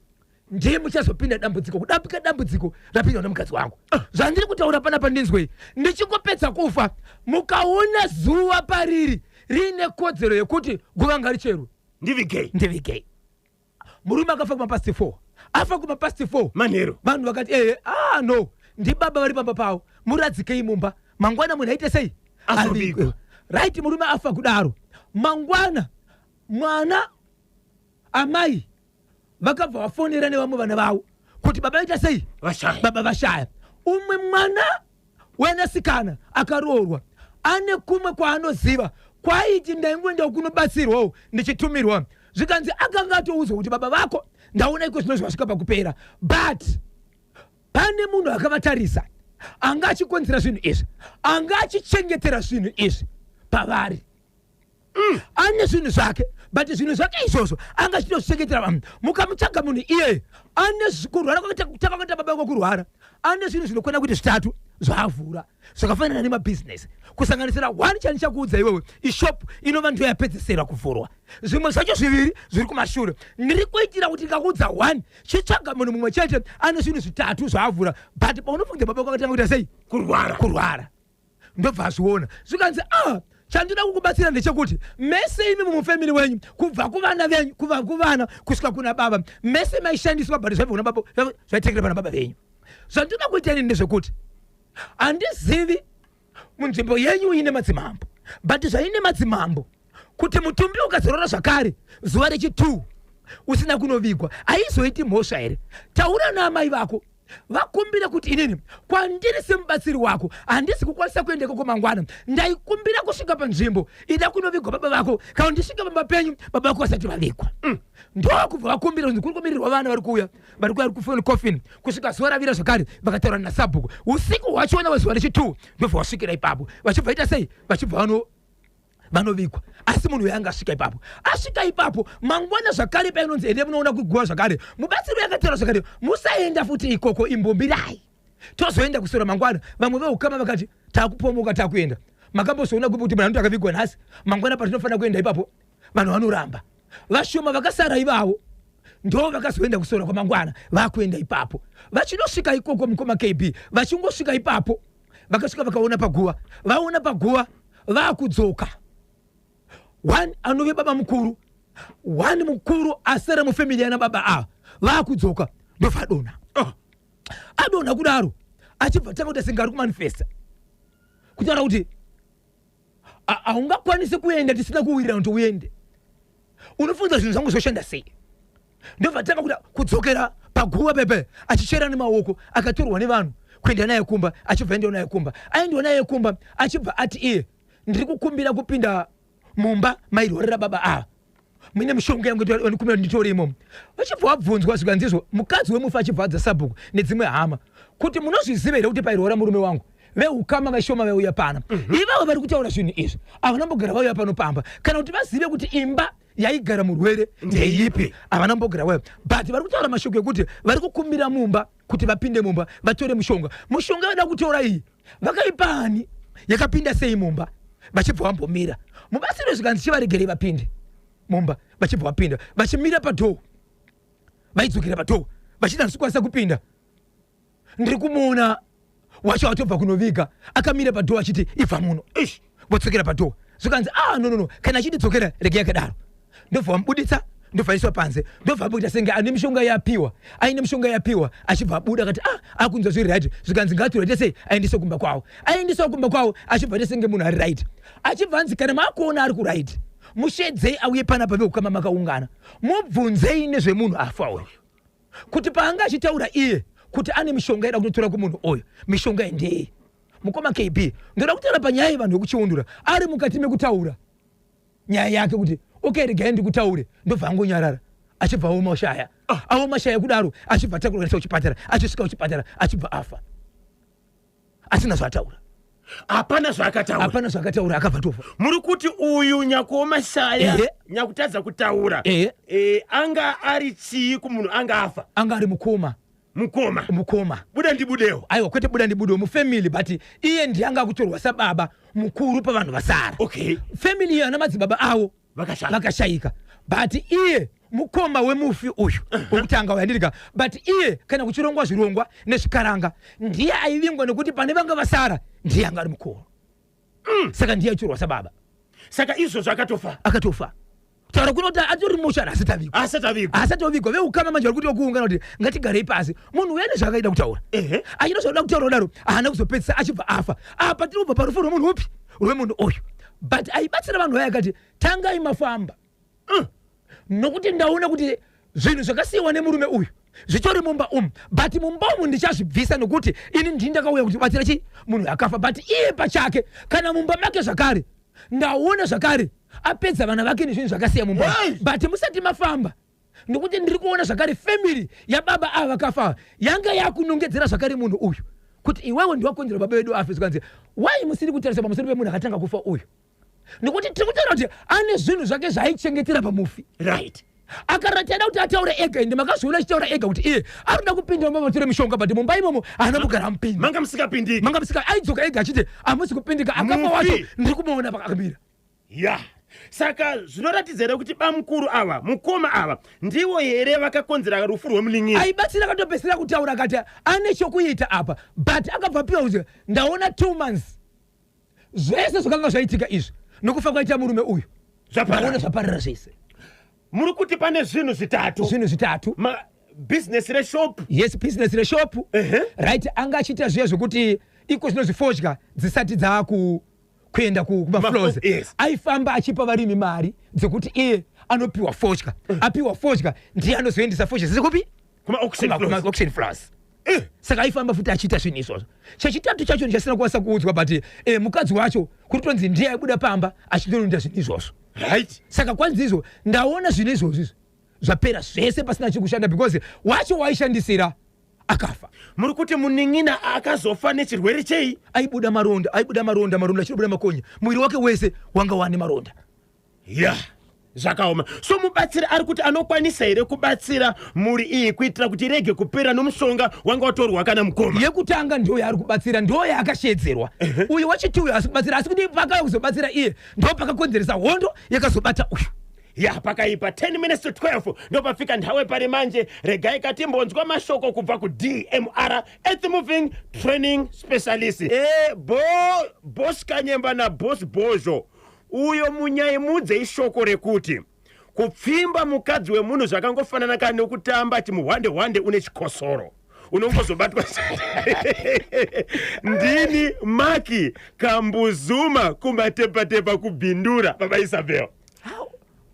ndiye muchazopinda dambudziko kudambika dambudziko rapindwa nemukadzi wangu. Zvandiri kutaura panapa ndinzwei. Ndichingopedza kufa, mukaona zuva pariri riine kodzero yekuti guva ngaricherwe, ndivigei." Ndivigei. Murume akafa kumapast 4. Afa kumapast 4 manheru. Vanhu vakati, "Ehe, ah no, ndibaba vari pamba pavo, muradzikei mumba, mangwana munhu aite sei?" Azovigwa. Avigwe. Right, murume afa kudaro, mangwana mwana amai vakabva vafonera nevamwe vana vavo kuti baba vaita sei? Vashaya. Baba vashaya. Umwe mwana wenasikana akaroorwa ane kumwe kwaanoziva kwaiti ndaingoendawo kunobatsirwawo ndichitumirwa, zvikanzi akanga atoudzwa kuti baba vako ndaona iko zvino zvasvika pakupera, but pane munhu akavatarisa anga achikonzera zvinhu izvi, anga achichengetera zvinhu izvi pavari. Ane zvinhu zvake, but zvinhu zvake izvozvo anga achitozvichengetera vanhu. Mukamutsvaga munhu iyeye ane kurwara kwakaita baba vako kurwara, ane zvinhu zvinokwana kuti zvitatu zvaavhura zvakafanana nemabhizinesi, kusanganisira one chandichakuudza iwewe, ishop inova ndiyo yapedzesera kuvhurwa. Zvimwe zvacho zviviri zviri kumashure. Ndiri kuitira kuti ndikakuudza one, chitsvaga munhu mumwe chete ane zvinhu zvitatu zvaavhura, but paunofunga baba vako akatanga kuita sei? Kurwara. Kurwara, ndobva azviona. Zvikanzi, "Ah, chandinoda kukubatsira ndechekuti mese imi mumufamily wenyu, kubva kuvana venyu, kubva kuvana kusvika kuna baba, mese maishandiswa, but zvaibva kuna baba, zvaitekera pana baba venyu. Zvandinoda kuita inini ndezvekuti handizivi munzvimbo yenyu ine madzimambo, but zvaine madzimambo kuti mutumbi ukazorora zvakare zuva rechi2 usina kunovigwa, haizoiti mhosva here? Taura naamai vako, vakumbire kuti inini kwandiri semubatsiri wako handisi kukwanisa kuenda ikoko mangwana. Ndaikumbira kusvika panzvimbo ida kunovigwa baba vako, kana ndisvika pamba penyu baba vako vasati vavigwa." Ndokubva vakumbira kunzi kuri kumirirwa vana vari kuuya, vari kuuya kufoni coffin kusvika zuva ravira zvakare. Vakataura nasabhuku usiku hwachona wezuva rechi2, ndobva vasvikira ipapo, vachibva ita sei? Vachibva vanovigwa. Asi munhu uyo anga asvika ipapo, asvika ipapo mangwana zvakare painonzi ende munoona kuguva zvakare, mubatsiri uyo akataura zvakare, "Musaenda futi ikoko, imbombirai, tozoenda kusora mangwana." Vamwe veukama vakati, "Takupomoka, takuenda. Makambozoona kupi kuti munhu anoti akavigwa nhasi, mangwana patinofanira kuenda ipapo vanhu vanoramba?" Vashoma vakasara ivavo ndo vakazoenda kusora kwamangwana, vakuenda ipapo. Vachinosvika ikoko, mukoma KB, vachingosvika ipapo vakasvika vakaona paguva. Vaona paguva, vakudzoka, one anove baba mukuru, one mukuru asara mufamily yana baba ava, vakudzoka ndobva adonha. Oh. Adonha kudaro, achibva tanga kuita senge ari kumanifesta, kutaura kuti haungakwanisi kuenda tisina kuwirirana kuti uende. Unofunza zvinhu zvangu zvoshanda sei? Ndobva tanga kuda kudzokera paguva pepe achichera nemaoko. Akatorwa nevanhu kuenda naye kumba. Achibva aendiwa naye kumba, aendiwa naye kumba, achibva ati iye, "Ndiri kukumbira kupinda mumba mairwarira baba ava, muine mishonga yangu, ndikumbira nditore imomo." Vachibva vabvunzwa, zvikanzizvo mukadzi wemufi achibva adza sabhuku nedzimwe hama kuti, "Munozviziva here kuti pairwara murume wangu, veukama vashoma vauya pana ivavo vari kutaura zvinhu izvi havana mbogara vauya pano pamba kana kuti vazive kuti imba yaigara murwere ndeipi. Havana mbogara vauya, but vari kutaura mashoko ekuti vari kukumbira mumba kuti vapinde mumba vatore mushonga. Mushonga vada kutora iyi vakaipani? Yakapinda sei mumba?" Vachibva vambomira mubatsiro, zvikanzi, "Chivaregerei vapinde mumba." Vachibva vapinda, vachimira padoor, vaidzokera padoor vachiti, "Handisi kukwanisa kupinda, ndiri kumuona wacho atobva kunoviga akamira padoor achiti ibva muno." Ish. Vodzokera padoor, zvikanzi, "Ah, no, no, no, kana achitidzokera regei yakadaro." Ndobva vamubuditsa, ndobva aiswa panze, ndobva amboita senge ane mishonga yapiwa, aine mishonga yapiwa. Achibva abuda akati, "Ah, akunzwa zviri right." Zvikanzi, "Ngatorete sei, aendeswe kumba kwavo." Aendeswa kumba kwavo, achibva aita senge munhu ari right. Achibva anzi, "Kana maakuona ari kuright, mushedzei auye panapa. Veukama makaungana, mubvunzei nezvemunhu afa uyu, kuti paanga achitaura iye kuti ane mishonga ida kunotora kumunhu uyu, mishonga ndei?" Mukoma KB, ndoda kutaura panyaya yevanhu vekuchiundura. Ari mukati mekutaura nyaya yake kuti, "Okay, regai ndikutaure," ndobva angonyarara, achibva aoma shaya. Aoma shaya kudaro, achibva atakurwa kuendeswa kuchipatara. Achisvika kuchipatara, achibva afa asina zvaataura. Hapana zvaakataura? Hapana zvaakataura, akabva tofa. Muri kuti uyu nyakuoma shaya, Ehe. nyakutadza kutaura, Ehe. Anga ari chii kumunhu anga afa? Anga ari mukoma. Mukoma? Mukoma. Buda ndibudewo. Aiwa, kwete buda ndibudewo, mufamily, but iye ndiye anga akutorwa sababa mukuru pavanhu vasara. Family iyo ana madzibaba avo Vakashaya. Vakashayika, but iye mukoma wemufi uyu wekutanga uyu, andirika, but iye kana kuchirongwa zvirongwa nezvikaranga ndiye aivingwa, nekuti pane vanga vasara ndiye anga ari mukuru. Saka ndiye aitorwa sababa. Saka izvozvo akatofa? Akatofa. Taura kunoti atori mochari, asati avigwa. Asati avigwa. Asati avigwa. Veukama manje vari kuti vakuungana kuti ngatigarei pasi, munhu uya nezvaakaida kutaura. Achida zvakuda kutaura kudaro, haana kuzopedzisa, achibva afa. Apa tiri kubva parufu rwemunhu upi? Rwemunhu uyu. But aibatsira vanhu vaya akati, "Tangai mafamba, nokuti ndaona kuti zvinhu zvakasiyiwa nemurume uyu zvitori mumba umu, but mumba umu ndichazvibvisa, nokuti ini ndini ndakauya kuti batsira chi munhu akafa. But iye pachake kana mumba make zvakare ndaona zvakare apedza vana vake nezvinhu zvakasiya mumba umu. Hey! But musati mafamba, nokuti ndiri kuona zvakare family yababa ava vakafa yanga yakunongedzera zvakare munhu uyu kuti iwewe ndiwakonzera baba vedu afe." Zvikanzi, "Wai musiri kutarisa pamusoro pemunhu akatanga kufa uyu? Nokuti tiri kutaura kuti ane zvinhu zvake zvaaichengetera pamufi." Akaratiada kuti ataure ega, ende makazviona achitaura ega kuti iye ari kuda kupinda mumba matore mishonga, but mumba imomo haana kugara amupinda. Manga musingapindiki. Manga musika. Aidzoka ega achiti hamusi kupindika. Akafa Mufi. wacho ndiri kumuona akamira. Ya, saka zvinoratidza here kuti bamukuru ava, mukoma ava, ndivo here vakakonzera rufu rwemunin'ina? Aibatsira akatopedzisira kutaura akati ane chokuita apa, but akabva piwa kuti ndaona 2 months zvese zvakanga zvaitika izvi nokufa kwaita murume uyu Zvaparara. ndaona zvaparara zvese. Muri kuti pane zvinhu zvitatu? Zvinhu zvitatu. Bhizinesi reshop. Yes, business reshop. Right, anga achiita zviya zvokuti iko zvino zvifodya dzisati dzaaku kuenda kumafloors, aifamba achipa varimi mari dzekuti iye anopiwa fodya. Apiwa fodya, ndiye anozoendesa fodya dzese kupi? Kuma-auction floors. Kuma-auction floors. Saka aifamba futi achiita zvinhu izvozvo. Chechitatu chacho ndichasina kukwanisa kuudzwa, but mukadzi wacho kuri tonzi ndiye aibuda pamba achitonoita zvinhu izvozvo. Saka kwanzi izvo ndaona zvinhu izvozvo izvo zvapera zvese pasina chikushanda, because wacho waishandisira akafa. Muri kuti munin'ina akazofa nechirwere chei? Aibuda maronda, aibuda maronda, maronda achibuda makonye, muviri wake wese wanga wane maronda. Ya, zvakaoma. So mubatsiri ari kuti anokwanisa here kubatsira mhuri iyi kuitira kuti irege kupera nomushonga wanga watorwa kana mukoma? Yekutanga ndo yaari kubatsira, ndo yaakashedzerwa. Uyu wachiti uyu asi kubatsira, asi kuti pakauya kuzobatsira iye, ndo pakakonzeresa hondo yakazobata uyu. Ya, pakaipa. 10 minutes to 12 ndopafika nthawe pari manje. Regai katimbonzwa mashoko kubva kuDMR Earth Moving Training Specialist. Bo Boss Kanyemba naBoss Bozho uyo munyayimudze ishoko rekuti kupfimba mukadzi wemunhu zvakangofanana ka nekutamba chimuhwande-hwande une chikosoro, unongozobatwa. Ndini Maki Kambuzuma kumatepatepa kubhindura. Baba Isabel.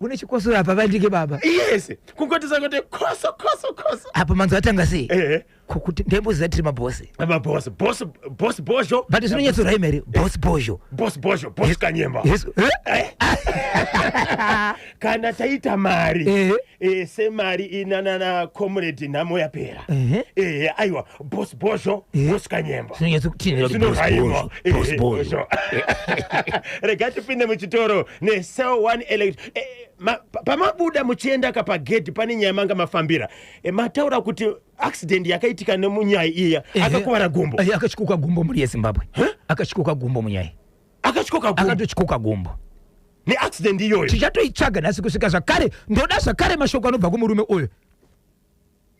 Une chikosoro apa vandike baba. Yes, kungotisa kuti koso koso koso. Apa manzo atanga sei? Ehe. Kuti ndemboziva tiri mabhosi. Maboss, boss, Boss Bozho. But zvinonyatsoraima here, Boss Bozho? Boss Bozho, Boss Kanyemba. Yes. Eh? Kana taita mari semari inanana comrade, nhamo yapera. Aiwa, Boss Bozho, Boss Kanyemba. Zvinonyatsokutinhira kuti Boss Zvinoraima. Bozho, Boss Bozho. Rega tipinde muchitoro neCell 1 Elect. Pamabuda muchienda kapagedhi pane nyaya manga mafambira. Mataura kuti accident yakaitika nemunyai iya, akakuvara gumbo. Akatyoka gumbo, muri yeZimbabwe, akatyoka gumbo munyai. Akatyoka gumbo? Akatotyoka gumbo. Neaccident iyoyo? Tichatoitsvaga nhasi kusvika zvakare. Ndoda zvakare mashoko anobva kumurume uyu,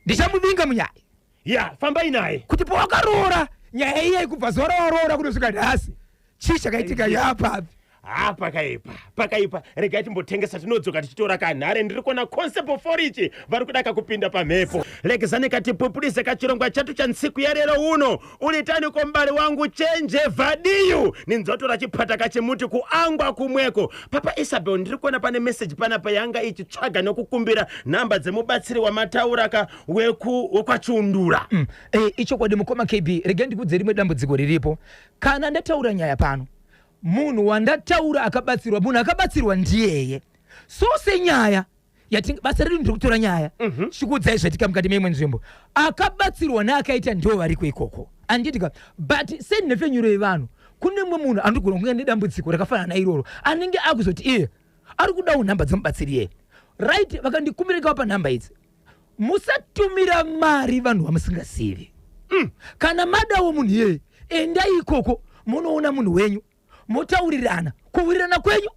ndichamuvinga munyai. Ya, fambai naye. Kuti pawakaroora nyaya iya, kubva zuva rawaroora kunosvika nhasi, chii chakaitika, yapapi? Ha, pakaipa, pakaipa. Regai timbotengesa, tinodzoka tichitora kanhare. Ndiri kuona Constable Forichi vari kudaka kupinda pamhepo. Legezani katipupulise kachirongwa chatu chantsiku yarero uno. Ulitani kombali wangu chenje vhadiyu ninzotora chiphata kachimuti kuangwa kumweko. Papa Isabel, ndiri kuona pane meseji panapa yanga ichitsvaga nekukumbira nhamba dzemubatsiri wamatauraka wekwachiundura. Ichokwadi mukoma KB. Regai ndikudze rimwe dambudziko riripo. Kana ndataura nyaya pano, munhu wandataura akabatsirwa, munhu akabatsirwa ndiyeye. So senyaya basa redu ndiri kutora nyaya tichikuudzai zvaitika mukati meimwe nzvimbo, akabatsirwa neakaita ndo variko ikoko, anditika? But senhepfenyuro yevanhu, kune mumwe munhu anogona kunge nedambudziko rakafanana nairoro, anenge akuzoti iye ari kudawo nhamba dzemubatsiri yeye, right? Vakandikumbira ndikavapa nhamba idzi. Musatumira mari vanhu vamusingazivi. Kana madawo munhu iyeye, endai ikoko munoona munhu wenyu, motaurirana. Kuwirirana kwenyu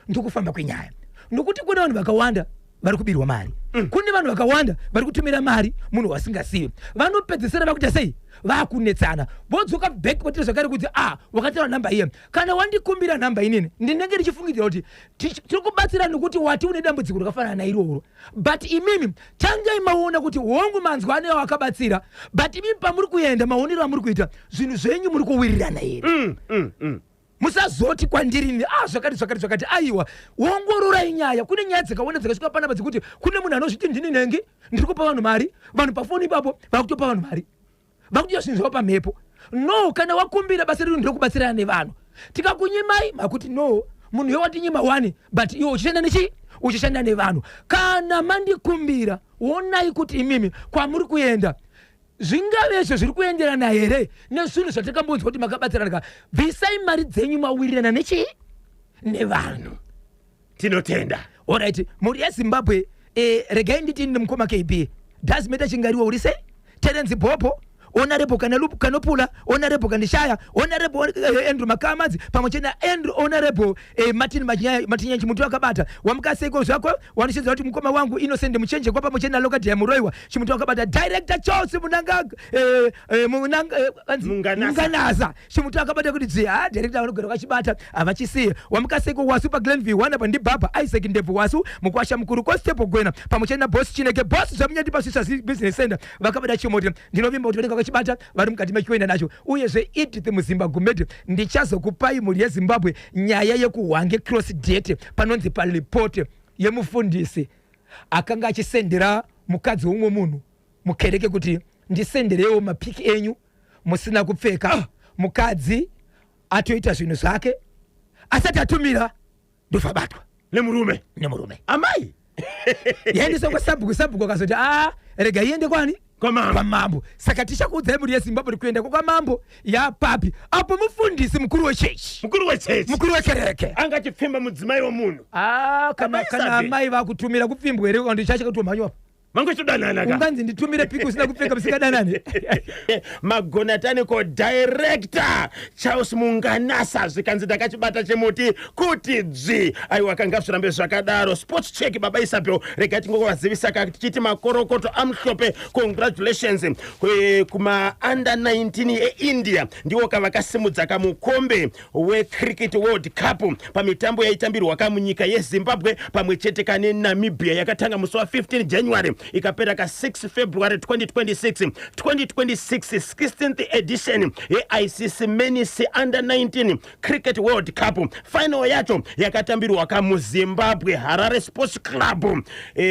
ndokufamba kwenyaya, nokuti kune vanhu vakawanda vari kubirwa mari. Kune vanhu vakawanda vari kutumira mari munhu wasingazivi. Vanopedzisira vakuita sei? Vakunetsana, vodzoka back votira zvakare kuti a wakataura nhamba iye. Kana wandikumbira nhamba inini, ndinenge ndichifungidzira kuti tiri kubatsira nekuti wati une dambudziko rakafanana nairoro. But imimi tangai maona kuti hongu, manzwa ane akabatsira, but imimi pamuri kuenda, maonero amuri kuita zvinhu zvenyu, muri kuwirirana here? Musazoti kwandiri, "Ah, zvakati zvakati zvakati." Aiwa, ongororai nyaya. Kune nyaya dzakawanda dzakasvika panapa dzekuti kune munhu anozviti ndini nhengi, ndiri kupa vanhu mari. Vanhu pafoni ipapo vakutopa vanhu mari, vakutoita zvinhu zvavo pamhepo. No, kana wakumbira, basa redu nderekubatsirana nevanhu. Tikakunyimai makuti no, munhu iwe watinyima wani, but iwe uchishanda nechi uchishanda nevanhu. Kana mandikumbira, onai kuti imimi kwamuri kuenda zvingavezvo zviri kuenderana here nezvinhu zvatakambonzwa kuti makabatsirana. Ka bvisai mari dzenyu mawirirana nechii, nevanhu. Tinotenda. Alright, mhuri yeZimbabwe, regai nditi ini mukoma KB Dasmeta Chingariwa, uri sei? Terenzi Bhopo, Honorable Kanopula, Honorable Kandishaya, Honorable Andrew Makamadzi, pamwe chete naAndrew, Honorable Martin Matinya, chimuti wakabata. Wamukaseko zvako, wanoshinzira kuti mukoma wangu Innocent Muchenjekwa, pamwe chete naLokadhiya Muroiwa, chimuti wakabata. Director Charles Munanga, Munanga, Munganasa. Munganasa, chimuti akabata kuti dzi. Ha, director vanogara vakachibata, havachisiye. Wamukaseko wasu paGlenview 1 apa ndibaba Isaac Ndebvu wasu, mukwasha mukuru Constable Gwena, pamwe chete naBoss Chineke, Boss Zvamunyati paSvisa Business Center, vakabata chimuti. Ndinovimba kuti vanenge vakachibata, vari mukati mechikuenda nacho. Uyezve Edith Muzimba Gumede, ndichazokupai, mhuri yeZimbabwe, nyaya yekuHwange Cross Date panonzi palipote yemufundisi akanga achisendera mukadzi womumwe munhu mukereke kuti ndisenderewo mapiki enyu musina kupfeka. Mukadzi atoita zvinhu zvake, asati atumira ndofabatwa. Nemurume? Nemurume. Amai. Yaendeswa kwasabhuku. Sabhuku akazoti, "A, rega iende kwani?" Kwamambo. Kwamambo. Saka tichakuudzai, mhuri yeZimbabwe, kuenda kwakwamambo yapapi apo mufundisi mukuru wechechi. Mukuru wechechi. Mukuru wekereke. Angachipfimba mudzimai womunhu? Ah, kana Amai kana Sabe. amai vakutumira kupfimbwa here? Kana ndichacha kutomhanywa. Mangochitodanana ka. Unganzi nditumire piki usina kupfeka musingadanani. Magonatani ko director Charles Munganasa zvikanzi ndakachibata chimuti kuti dzvi. Aiwa kanga zvirambe zvakadaro. Sports check baba Isabel rega tingovazivisa ka tichiti makorokoto amhlope congratulations kuma under 19 eIndia ndiwo kavakasimudza kamukombe weCricket World Cup pamitambo yaitambirwa ka munyika yeZimbabwe pamwe chete ka neNamibia yakatanga musi wa 15 January ikapera ka 6 February 2026. 2026 16th edition yeICC Men's Under 19 Cricket World Cup final yacho yakatambirwa ka muZimbabwe Harare Sports Club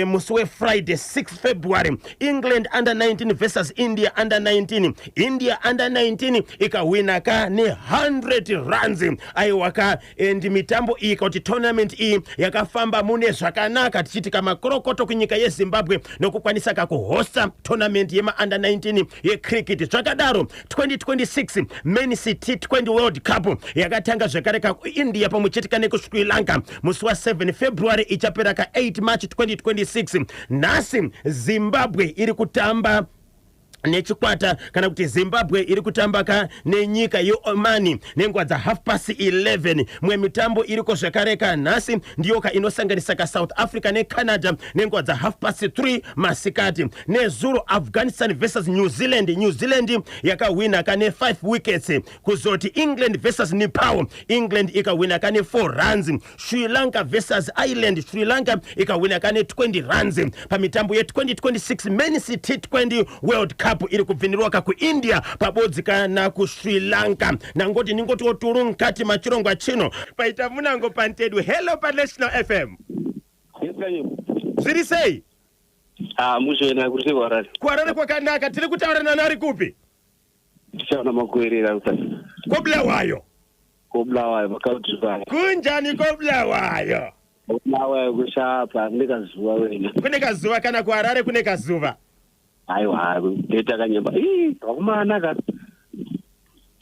musi weFriday 6 February. England under 19 versus India under 19. India under 19 ikahwina ka ne100 runs. Aiwa ka and mitambo iyi kuti tournament iyi yakafamba mune zvakanaka tichiti kamakorokoto kunyika yeZimbabwe nokukwanisa kakuhosta tournament yema under 19 yecricket. Zvakadaro 2026 Men's T20 World Cup yakatanga zvakare kakuIndia pamwe chete ka nekuSri Lanka musi wa7 February ichapera ka 8 March 2026. Nhasi Zimbabwe iri kutamba nechikwata kana kuti Zimbabwe iri kutamba ka nenyika yeOmani nenguva dza 11:30. Mwe mitambo iriko zvakare ka nhasi ndiyo ka inosanganisa ka South Africa neCanada nenguva dza 3:30 masikati. Nezuro Afghanistan versus New Zealand, New Zealand yakahwina ka ne5 wickets. Kuzoti England versus Nepal, England ikahwina ka ne4 runs. Sri Lanka versus Ireland, Sri Lanka ikahwina ka ne20 runs. Pamitambo ye2026 Men's T20 World Cup iri kubvinirwa ka kuIndia pabodzi kana kuSri Lanka. Nangoti ningotiwo turu mukati machirongwa chino paita munango pantedu. Hello paNational FM. Zviri sei? Ah, mushena kuri sei kuHarare? KuHarare kwakanaka. Tiri kutaura nani ari kupi? Tichaona makuerera kutasi. KoBulawayo. KoBulawayo pakautri paya. Kunjani koBulawayo? Bulawayo kushapa kune kazuva wena. Kune kazuva kana kuHarare kune kazuva. Aiwa, beta kanyemba. Ii, vakomana ka.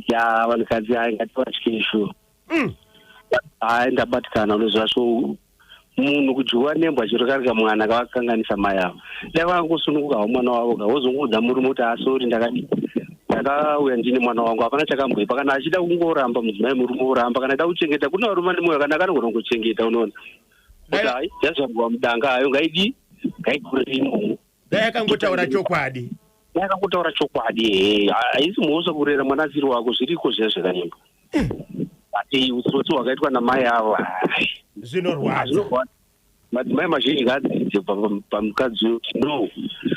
Ya, vanhukadzi hai ngativatye sure. Hai ndabatikana unoziva so munhu kudyiwa nembwa chero kari kamwana kavakanganisa mai avo. Dai vangosununguka havo mwana wavo ka wozongoudza murume kuti asori ndakadi ndakauya ndine mwana wangu hapana chakamboipa. Kana achida kungoramba mudzimai murume oramba, kana achida kuchengeta kune varume vane mwoyo akanaka anogona kungochengeta unoona. Kuti hai yazvarwa mudanga hayo ngaidi ngaigurire imomo. Dai akangotaura chokwadi. Dai akangotaura chokwadi he haisi mhosva kurera mwana asiri wako zviriko zviya zvakanyemba. But utsotsi hwakaitwa namai avo hai. Zvinorwadza. Madzimai mazhinji ngaadzidze kubva pamukadzi uyu kuti no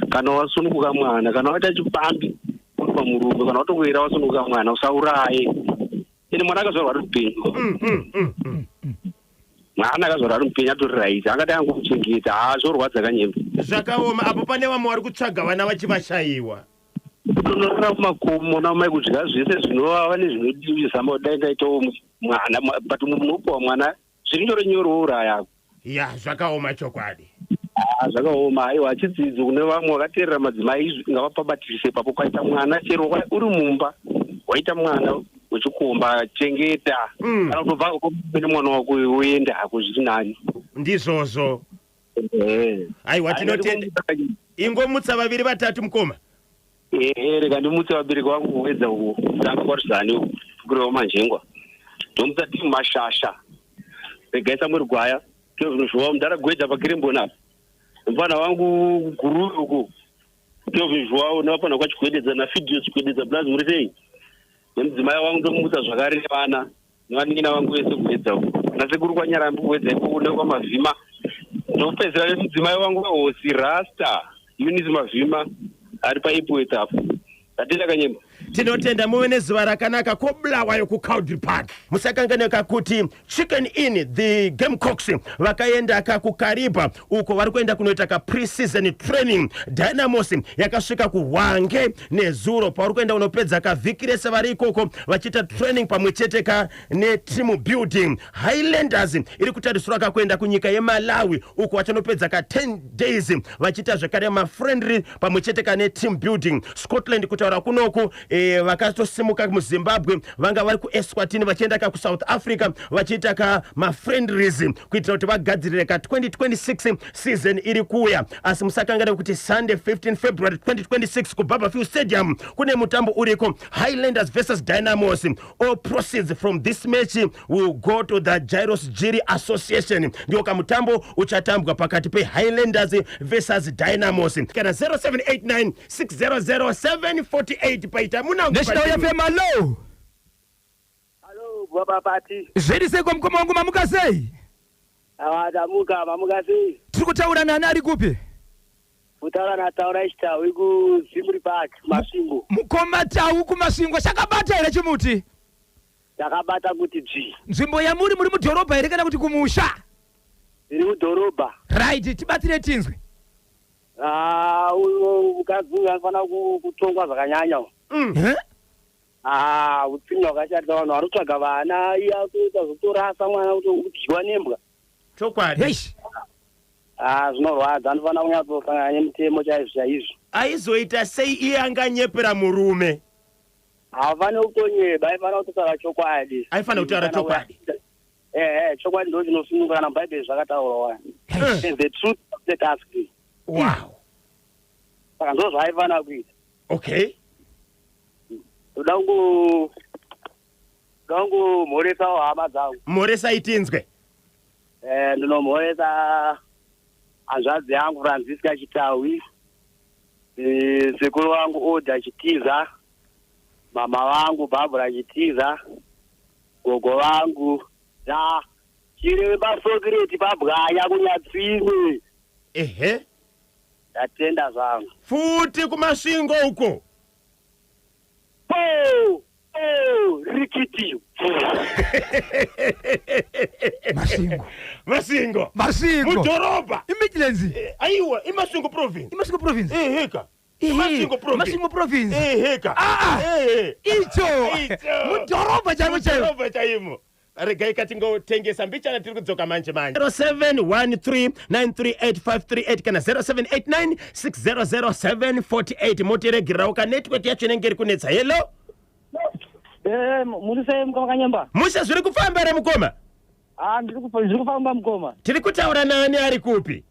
kana wasununguka mwana kana waita chipambi uri pamurume kana watongoera wasununguka mwana usauraye. Ende mwana akazvarwa ari mupenyu. Mwana akazvarwa ari mupenyu atori right angadai angomuchengeta haa zvorwadza kanyemba. Zvakaoma apo pane vamwe vari kutsvaga vana vachivashayiwa. Kutonorara kumakomo namai kudya zvese zvinovava nezvinodiwi zama dai ndaitawo mwana but munopuwa mwana zviri nyore nyore wouraya. Ya zvakaoma chokwadi. Ah, zvakaoma aiwa chidzidzo kune vamwe vakateerera madzimai izvi ngavapabatirise ipapo kwaita mwana chero uri mumba waita mwana wechikomba chengeta kana kutobva nemwana wako woenda hako zviri nani. Ndizvozvo. Aiwa tinotenda. Ingomutsa vaviri vatatu mukoma. Ehe rega ndimutse vabereki vangu kuwedza uko kutanga kwaRuzani uko kurewa Manjengwa. Ndomutsa timu Mashasha. Regai Samuel Gwaya. Kelvin Zhuwa mudhara Gweja paKiremboni apa. Mufana wangu Guruve uko. Kelvin Zhuwa nevafana kwaChigwededza naFidio Chigwededza blaz muri sei? Nemudzimai wangu ndomutsa zvakare nevana nevanin'ina vangu vese kuwedza uko. Nasekuru kwaNyarambi kuwedza ikoko nekwaMavhima. Ndopedzera nemudzimai wangu wehosi Rasta Eunice Mavhima ari paEpworth apo. Tatenda Kanyemba. Tinotenda muve nezuva rakanaka koBulawayo kuCowdray Park. Musakanganeka kuti Chicken Inn the Gamecocks vakaenda ka kuKariba uko vari kuenda kunoita ka pre-season training. Dynamos yakasvika kuHwange nezuro pavari kuenda kunopedza ka vhiki rese vari ikoko vachiita training pamwe chete ka neteam building. Highlanders iri kutarisirwa ka kuenda kunyika yeMalawi uko vachanopedza ka 10 days vachiita zvakare mafriendly pamwe chete ka neteam building. Scotland kutaura kunoku Vakatosimuka muZimbabwe, vanga vari kuEswatini vachienda ka kuSouth Africa vachiita ka mafriendlies kuitira kuti vagadzirire ka 2026 season iri kuuya. Asi musakanganwe kuti Sunday 15 February 2026 kuBarbourfield Stadium kune mutambo uriko, Highlanders versus Dynamos. All proceeds from this match will go to the Jairos Jiri Association. Ndiwo kamutambo uchatambwa pakati peHighlanders versus Dynamos. Kana 0789 600 748 paita munangu. National FM, hello. Hello, baba Pati. Zviri seiko, mukoma wangu? Mamuka sei? Tamuka, mamuka sei? Tiri kutaura nani, ari kupi? Kutaura naTaura Chitau kuZimuri Park, Masvingo. Mukoma Tau kuMasvingo, chakabata here chimuti? Takabata kuti dzvi. Nzvimbo yamuri, muri mudhorobha here kana kuti kumusha? Ndiri mudhorobha. Right, tibatsire tinzwe. Ah, uyo mukadzi uyu anofanira kutongwa zvakanyanya. Eh? Ah, utsinye hwakashatisa, vanhu vari kutsvaga vana, iye akuita zvokutorasa mwana kuti kudyiwa nembwa. Chokwadi. Eish. Ah, zvinorwadza, anofanira kunyatsosangana nemutemo chaizvo chaizvo. Aizoita sei iye anganyepera murume? Haafaniri kutonyeba, aifanira kutotaura chokwadi. Aifanira kutaura chokwadi. Ehe, chokwadi ndo chinosununga, kana muBhaibheri zvakataurwa wani. And the truth set us free. Saka ndo zvaaifanira kuita. Ndoda kungomhoresawo hama dzangu. Mhoresai tinzwe. Ndinomhoresa hanzvadzi yangu Francisca Chitawi, sekuru vangu Oda Chitiza, mama vangu Barbara Chitiza, gogo vangu da chiri pasokireti pabwanya kunyatsime. Ndatenda zvangu. Futi kuMasvingo uko. Po po rikiti. Masvingo. Masvingo. Masvingo. Mudhorobha. IMidlands. Aiwa, iMasvingo Province. IMasvingo Province. Eheka. Ehe, iMasvingo Province. Masvingo Province. Eheka. Ah, ah. Ehe. Icho. Icho. Mudhorobha chaimo chaimo. Mudhorobha chaimo. Regai katingotengesa mbichana, tiri kudzoka manje manje. 0713938538 kana 0789600748. Motiregererawo, kanetwork yacho inenge iri kunetsa. Hello. Muri sei, mukoma Kanyemba? Musha, zviri kufamba here, mukoma? Ah, ndiri kufamba, mukoma. Tiri kutaura nani, ari kupi?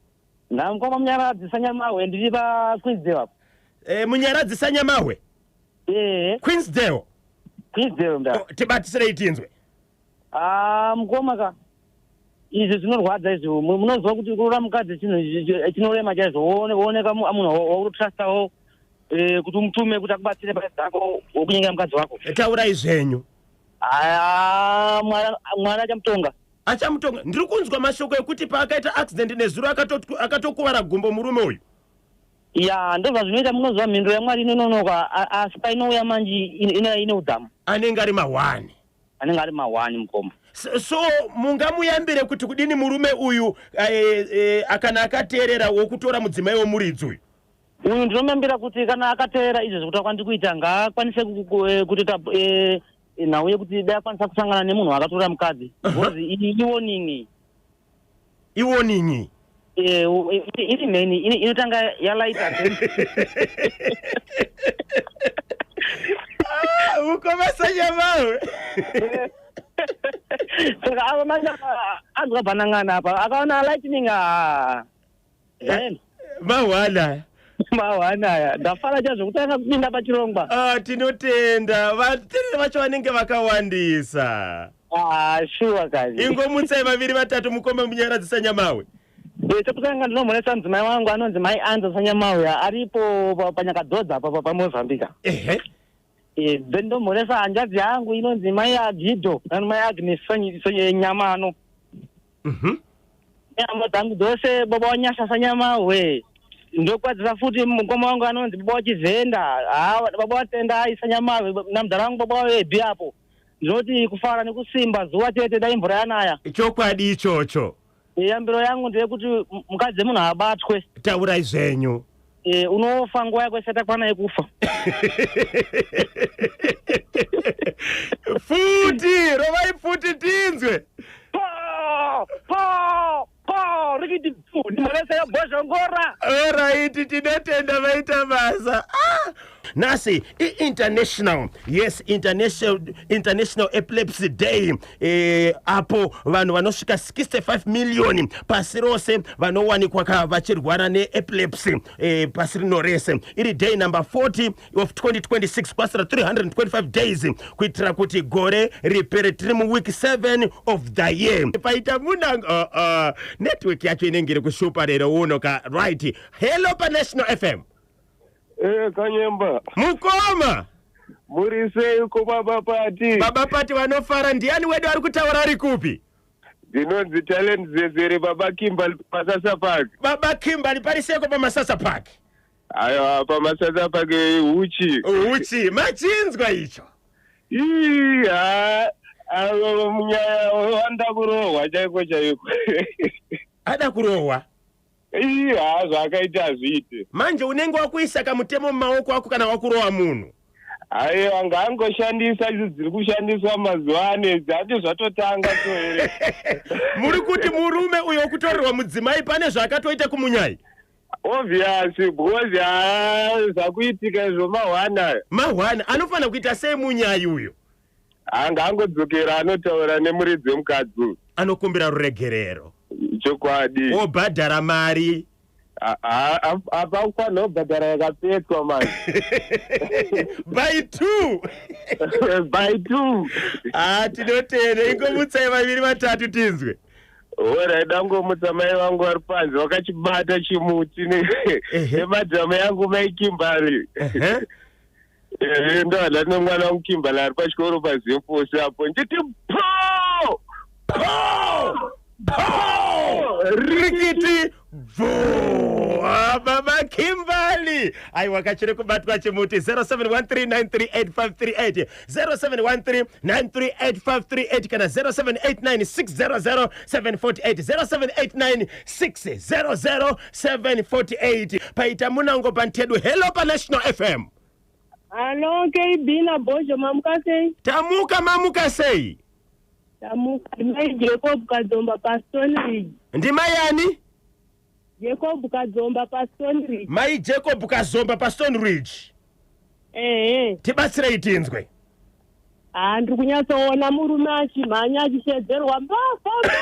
Na mukoma Munyaradzi Sanyamahwe, ndiri paQueensdale apo. Munyaradzi Sanyamahwe. Ehe. Queensdale. Queensdale nda. Oh, tibatisirei tinzwe. Ah, mukoma ka, izvi zvinorwadza izvi. Munoziva kuti kuroora mukadzi chinhu chinorema chaizvo. Wooneka munhu waurotrustawo kuti umutume kuti akubatsire pasi dzako, wokunyenga mukadzi wako. Taurai zvenyu. Aya, Mwari achamutonga. Achamutonga. Ndiri kunzwa mashoko ekuti paakaita accident nezuro akatokuvara gumbo murume uyu. Ya, ndobva zvinoita. Munoziva mhindo yaMwari inononoka, asi painouya manje ine udzamu. Anenge ari mahwani. Anenge ari mahwani, mukoma. So mungamuyambire kuti kudini murume uyu, kana akateerera wokutora mudzimai womuridzi uyu? Uyu ndinomuyambira kuti kana akateera izvo zvekuta kwandiri kuita, ngaakwanise kutoita nhau yekuti dai akwanisa kusangana nemunhu akatora mukadzi, because iyi iwarning. Iwarning. Iri mheni inotanga yalaita. Ukoma Sanyamawe. Saka ava manje anzwa bhanangana apa, akaona lightning, ah, zvaenda. Mahwana. Mahwana aya. Ndafara chaizvo kutanga kupinda pachirongwa. Ah, tinotenda. Vateereri vacho vanenge vakawandisa. Ah, shuwa kazi. Ingomutsai vaviri vatatu, mukoma Munyaradzi Sanyamawe. Chekutanga ndinomhoresa mudzimai wangu anonzi Mai Anza Sanyamawe, aripo paNyakadhodza apa paMozambique. Then ndomhoresa hanzvadzi yangu inonzi Mai Agido nani Mai Agnes Nyamano. Hama dzangu dzose, baba waNyasha Sanyamahwe. Ndokwadzisa futi mukoma wangu anonzi baba waChivhenda, ha, baba waTendai Sanyamahwe, namudhara wangu baba waEbhi apo. Ndinoti kufara nekusimba zuva chete, dai mvura yanaya. Chokwadi ichocho. Yambiro yangu ndeyekuti mukadzi wemunhu abatwe. Taurai zvenyu. Unofa nguva yako isati yakwana yekufa. Futi rovai futi tinzwe. Po po po rikiti pu, ndimhoresa yabhozhongora. Alright, tinotenda, vaita basa. Ah! Nhasi iinternational, yes, international Epilepsy Day, apo vanhu vanosvika 65 million pasi rose vanowanikwa ka vachirwara neepilepsy pasi rino rese. Iri day number 40 of 2026, kwasara 325 days kuitira kuti gore ripere. Tiri muweek 7 of the year. Paita munango, network yacho inenge iri kushupa rero uno ka. Right, hello paNational FM. Kanyemba. Mukoma. Muri seiko, baba Pati? Baba Pati vanofara. Ndiani wedu ari kutaura, ari kupi? Ndinonzi Talent Zezere, baba Kimberly, Masasa Park. Baba Kimberly, pari seko paMasasa Park? Aiwa, paMasasa Park huchi. Uchi machinzwa icho. Ii, ha, avo munyaya wanda kurohwa chaiko chaiko. Ada kurohwa. Ii, ha, zvaakaita hazviite. Manje unenge wakuisa kamutemo mumaoko ako kana wakurohwa munhu. Aiwa, ngaangoshandisa idzi dziri kushandiswa mazuva ano idzi, hati zvatotanga so here. Muri kuti murume uyo wekutorerwa mudzimai pane zvaakatoita kumunyai? Obvious, because ha, zvakuitika izvo mahwana. Mahwana anofanira kuita sei munyai uyo? Angangodzokera anotaura nemuridzi wemukadzi uyu. Anokumbira ruregerero. Chokwadi. Wobhadhara mari. Apa kufanira kubhadhara yakapetwa manje. By two. By two. Ah, tinotenda. Ingomutsai vaviri vatatu tinzwe. Alright, dangomutsa mai vangu vari panze vakachibata chimuti nemadhamu yangu mai Kimbari. Ehe, ndohada nemwana wangu Kimbali ari pachikoro paZimfosi apo, nditi po. Po po rikiti bvu. Ah, baba Kimbali, aiwa, kachiri kubatwa chimuti. 0713938538, 0713938538 kana 0789600748, 0789600748. Paita munango pantedu. Hello paNational FM. Hello, KB naBhozho, mamuka sei? Tamuka, mamuka sei? Tamuka. Mai Jacob Kadzomba paStone Ridge. Ndima yani? Jacob Kadzomba paStone Ridge. Mai Jacob Kazomba paStone Ridge. Ehe. Tibatsirei tinzwe. Ha, ndiri kunyatsoona murume achimhanya achishedzerwa mbavha, mbavha.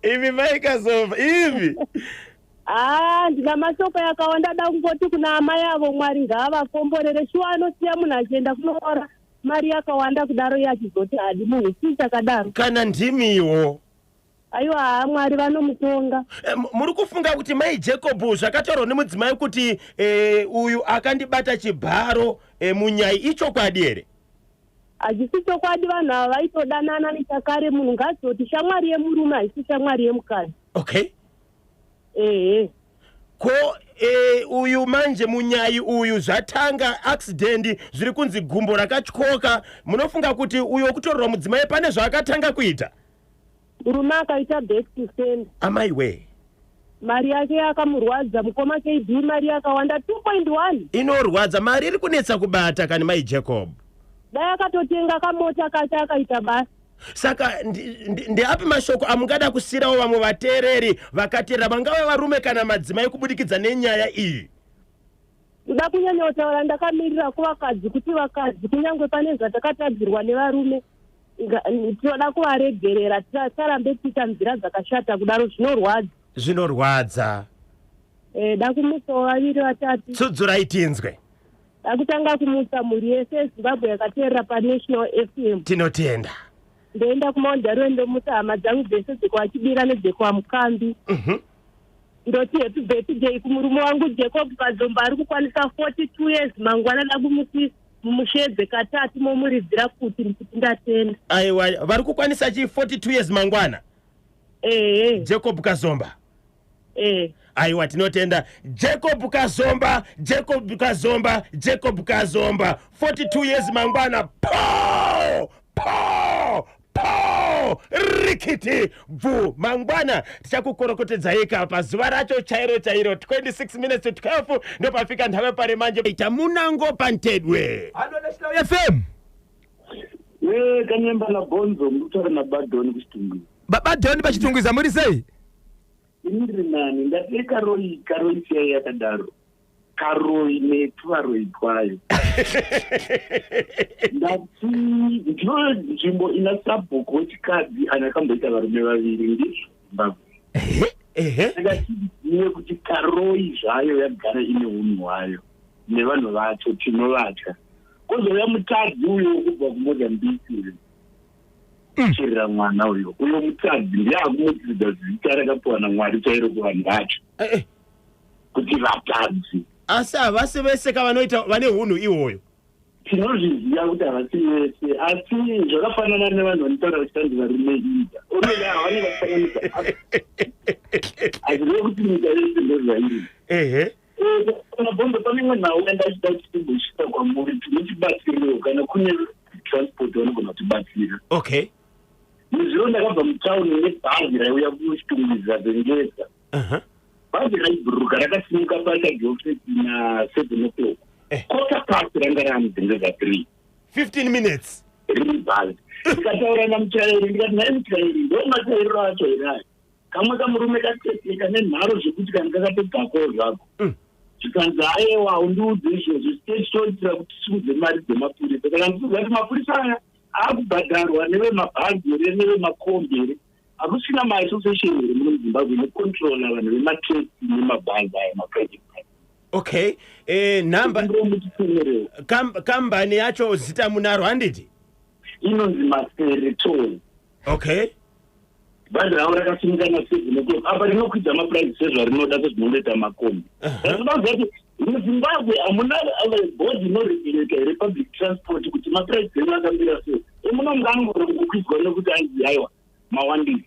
Imi mai Kazomba, imi. Ha, ndina mashoko yakawanda. Da kungoti kuna amai avo, Mwari ngaavakomborere. Shuwa anosiya munhu achienda kunoora mari yakawanda kudaro, iye achizoti hadi munhu, chii chakadaro? Kana ndimiwo. Aiwa, ha, Mwari vanomutonga. Muri kufunga kuti mai Jacob, zvakataurwa nemudzimai kuti uyu akandibata chibharo, munyai, ichokwadi here? Hachisi chokwadi. Vanhu ava vaitodanana nechakare. Munhu ngazoti shamwari yemurume haisi shamwari yemukadzi. Ehe. Ko uyu manje munyai uyu, zvatanga accident, zviri kunzi gumbo rakatyoka, munofunga kuti uyu wekutorerwa mudzimai pane zvaakatanga kuita? Murume akaita back to send. Amai we. Mari yake yakamurwadza, mukoma KB, mari yakawanda, 2.1. Inorwadza mari, iri kunetsa kubata kani, mai Jacob. Dai akatotenga kamota kacho akaita basa. Saka ndeapi mashoko amungada kusiyirawo vamwe vateereri vakateerera, vangave varume kana madzimai, kubudikidza nenyaya iyi? Ndoda kunyanya kutaura ndakamirira kuvakadzi kuti vakadzi, kunyange pane zvatakatadzirwa nevarume, tinoda kuvaregerera, tisarambe tiita nzira dzakashata kudaro, zvinorwadza. Zvinorwadza. Da kumutsawo vaviri vatatu. Tsudzurai tinzwe. Da kutanga kumutsa mhuri yese yeZimbabwe yakateerera paNational FM. Tinotenda. Ndoenda kumaundariro, ndomutsa hama dzangu dzese dzekwaChibira nedzekwaMukambi. Ndoti happy birthday kumurume wangu Jacob Kadzomba, ari kukwanisa 42 years mangwana. Da kumuti mumushedze katatu, momuridzira kuti ndatenda. Aiwa, vari kukwanisa chi 42 years mangwana? Ehe. Jacob Kazomba. Ehe. Aiwa, tinotenda. Jacob Kazomba, Jacob Kazomba, Jacob Kazomba, 42 years mangwana. Po po po rikiti bvu. Mangwana tichakukorokotedzai pazuva racho chairo chairo. 26 minutes to 12 ndopafika nhave pare manje. Ita munango pantedwe. Hello, National FM. We Kanyemba naBonzo, mukutaura nabadoni kuChitungwiza. Baba Doni paChitungwiza, muri sei? Ini ndiri nani. Ndati Karoi, Karoi siyai yakadaro. Karoi netuvaroi twayo. Ndati ndiyo nzvimbo ina sabhuku wechikadzi ane akamboita varume vaviri ndizvo Zimbabwe. Ehe. Saka tizive kuti Karoi zvayo yagara ine unhu hwayo nevanhu vacho tinovatya. Kozouya mutadzi uyo wekubva kuMozambique uyo. Kucherera mwana uyo. Uyo mutadzi ndiye akumudzidza zita rakapiwa naMwari chairo kuvanhu vacho. Kuti vatadzi. Asi havasi vese ka vanoita vane hunhu ihwoyo. Tinozviziva kuti havasi vese asi zvakafanana nevanhu vanotaura vachitanzi varume imbwa. Unoda havanenge vachifananidza. Hazvirevi kuti nyika yese ndozvairi. Ehe. Kana bhondo pane imwe nhau yandachida kuti timbosvitsa kwamuri tinotibatsirewo kana kune transport vanogona kutibatsira. Okay. Nezuro ndakabva mutauni nebhazi raiuya kuChitungwiza Zengeza. Bhazi raibhururuka rakasimuka paChadhiofisi na 7 o'clock. Quarter past ranga raamuZengeza 3. 15 minutes. Riri bhazi. Ndikataura namutyairi ndikati nhai mutyairi ndo matyairiro acho here aya. Kamwe kamurume katete kane nharo zvekuti kana kakatogakoo zvako. Zvikanzi ayewa haundiudze izvozvo tichitoitira kuti tisikudze mari dzemapurisa. Saka ndikuziva kuti mapurisa aya akubhadharwa nevemabhazi here nevemakombi here. Hakusina maassociation here muno muZimbabwe inocontrola vanhu vematekisi nemabhazi aya maprivate bus. Okay. Number kambani yacho zita munaro handiti? Inonzi Masere Tours. Okay. Bhazi ravo rakasimuka na 7 o'clock apa rinokwidza maprice sezvarinoda sezvinondoita makombi. Ndinoda kuziva kuti muZimbabwe hamuna bhodhi inoregulata here public transport kuti maprice enyu akamira sei. Emuno munganogona kukwidzwa nekuti anzi aiwa mawandisa.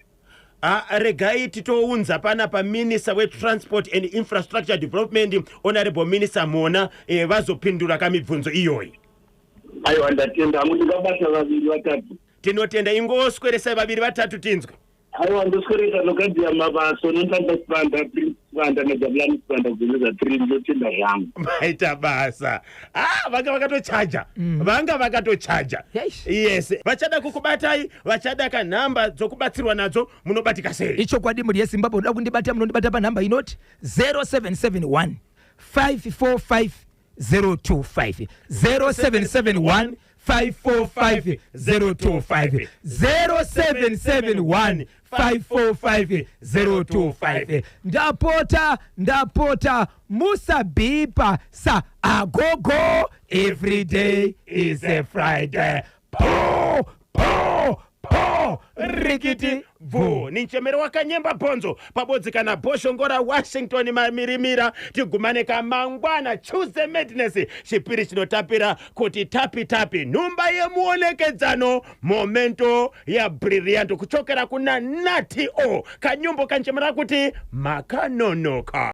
Ah, regai titounza panapa Minister weTransport and Infrastructure Development, Honorable Minister Mhona, vazopindura kamibvunzo iyoyi. Aiwa ndatenda hangu ndingabata vaviri vatatu. Tinotenda ingosweresai vaviri vatatu tinzwe. Aiwa ndosweresa Nokadhiya Mabaso noNtanda Sibanda, Prince Sibanda naJabulani Sibanda kuZengeza 3 ndotenda zvangu. Maita basa. Ah, vanga vakatochaja. Vanga vakatochaja. Yes, vachada kukubatai, vachada kanhamba dzokubatsirwa nadzo munobatika sei? Ichokwadi mhuri yeZimbabwe unoda kundibata munondibata panhamba inoti 0771 545 025 0771 545 025 0771 545 025. Ndapota, ndapota, musabhipa sa agogo. Every day is a Friday. Po po po rikiti bvu ninchemero wakanyemba bhonzo pabodzi kana bhoshongora Washington mamirimira. Tigumane kamangwana Tuesday Madness, chipiri chinotapira kuti tapi tapi, nhumba yemuonekedzano, momento ya brilliant kuchokera kuna Nati O kanyumbo kanchemera kuti makanonoka.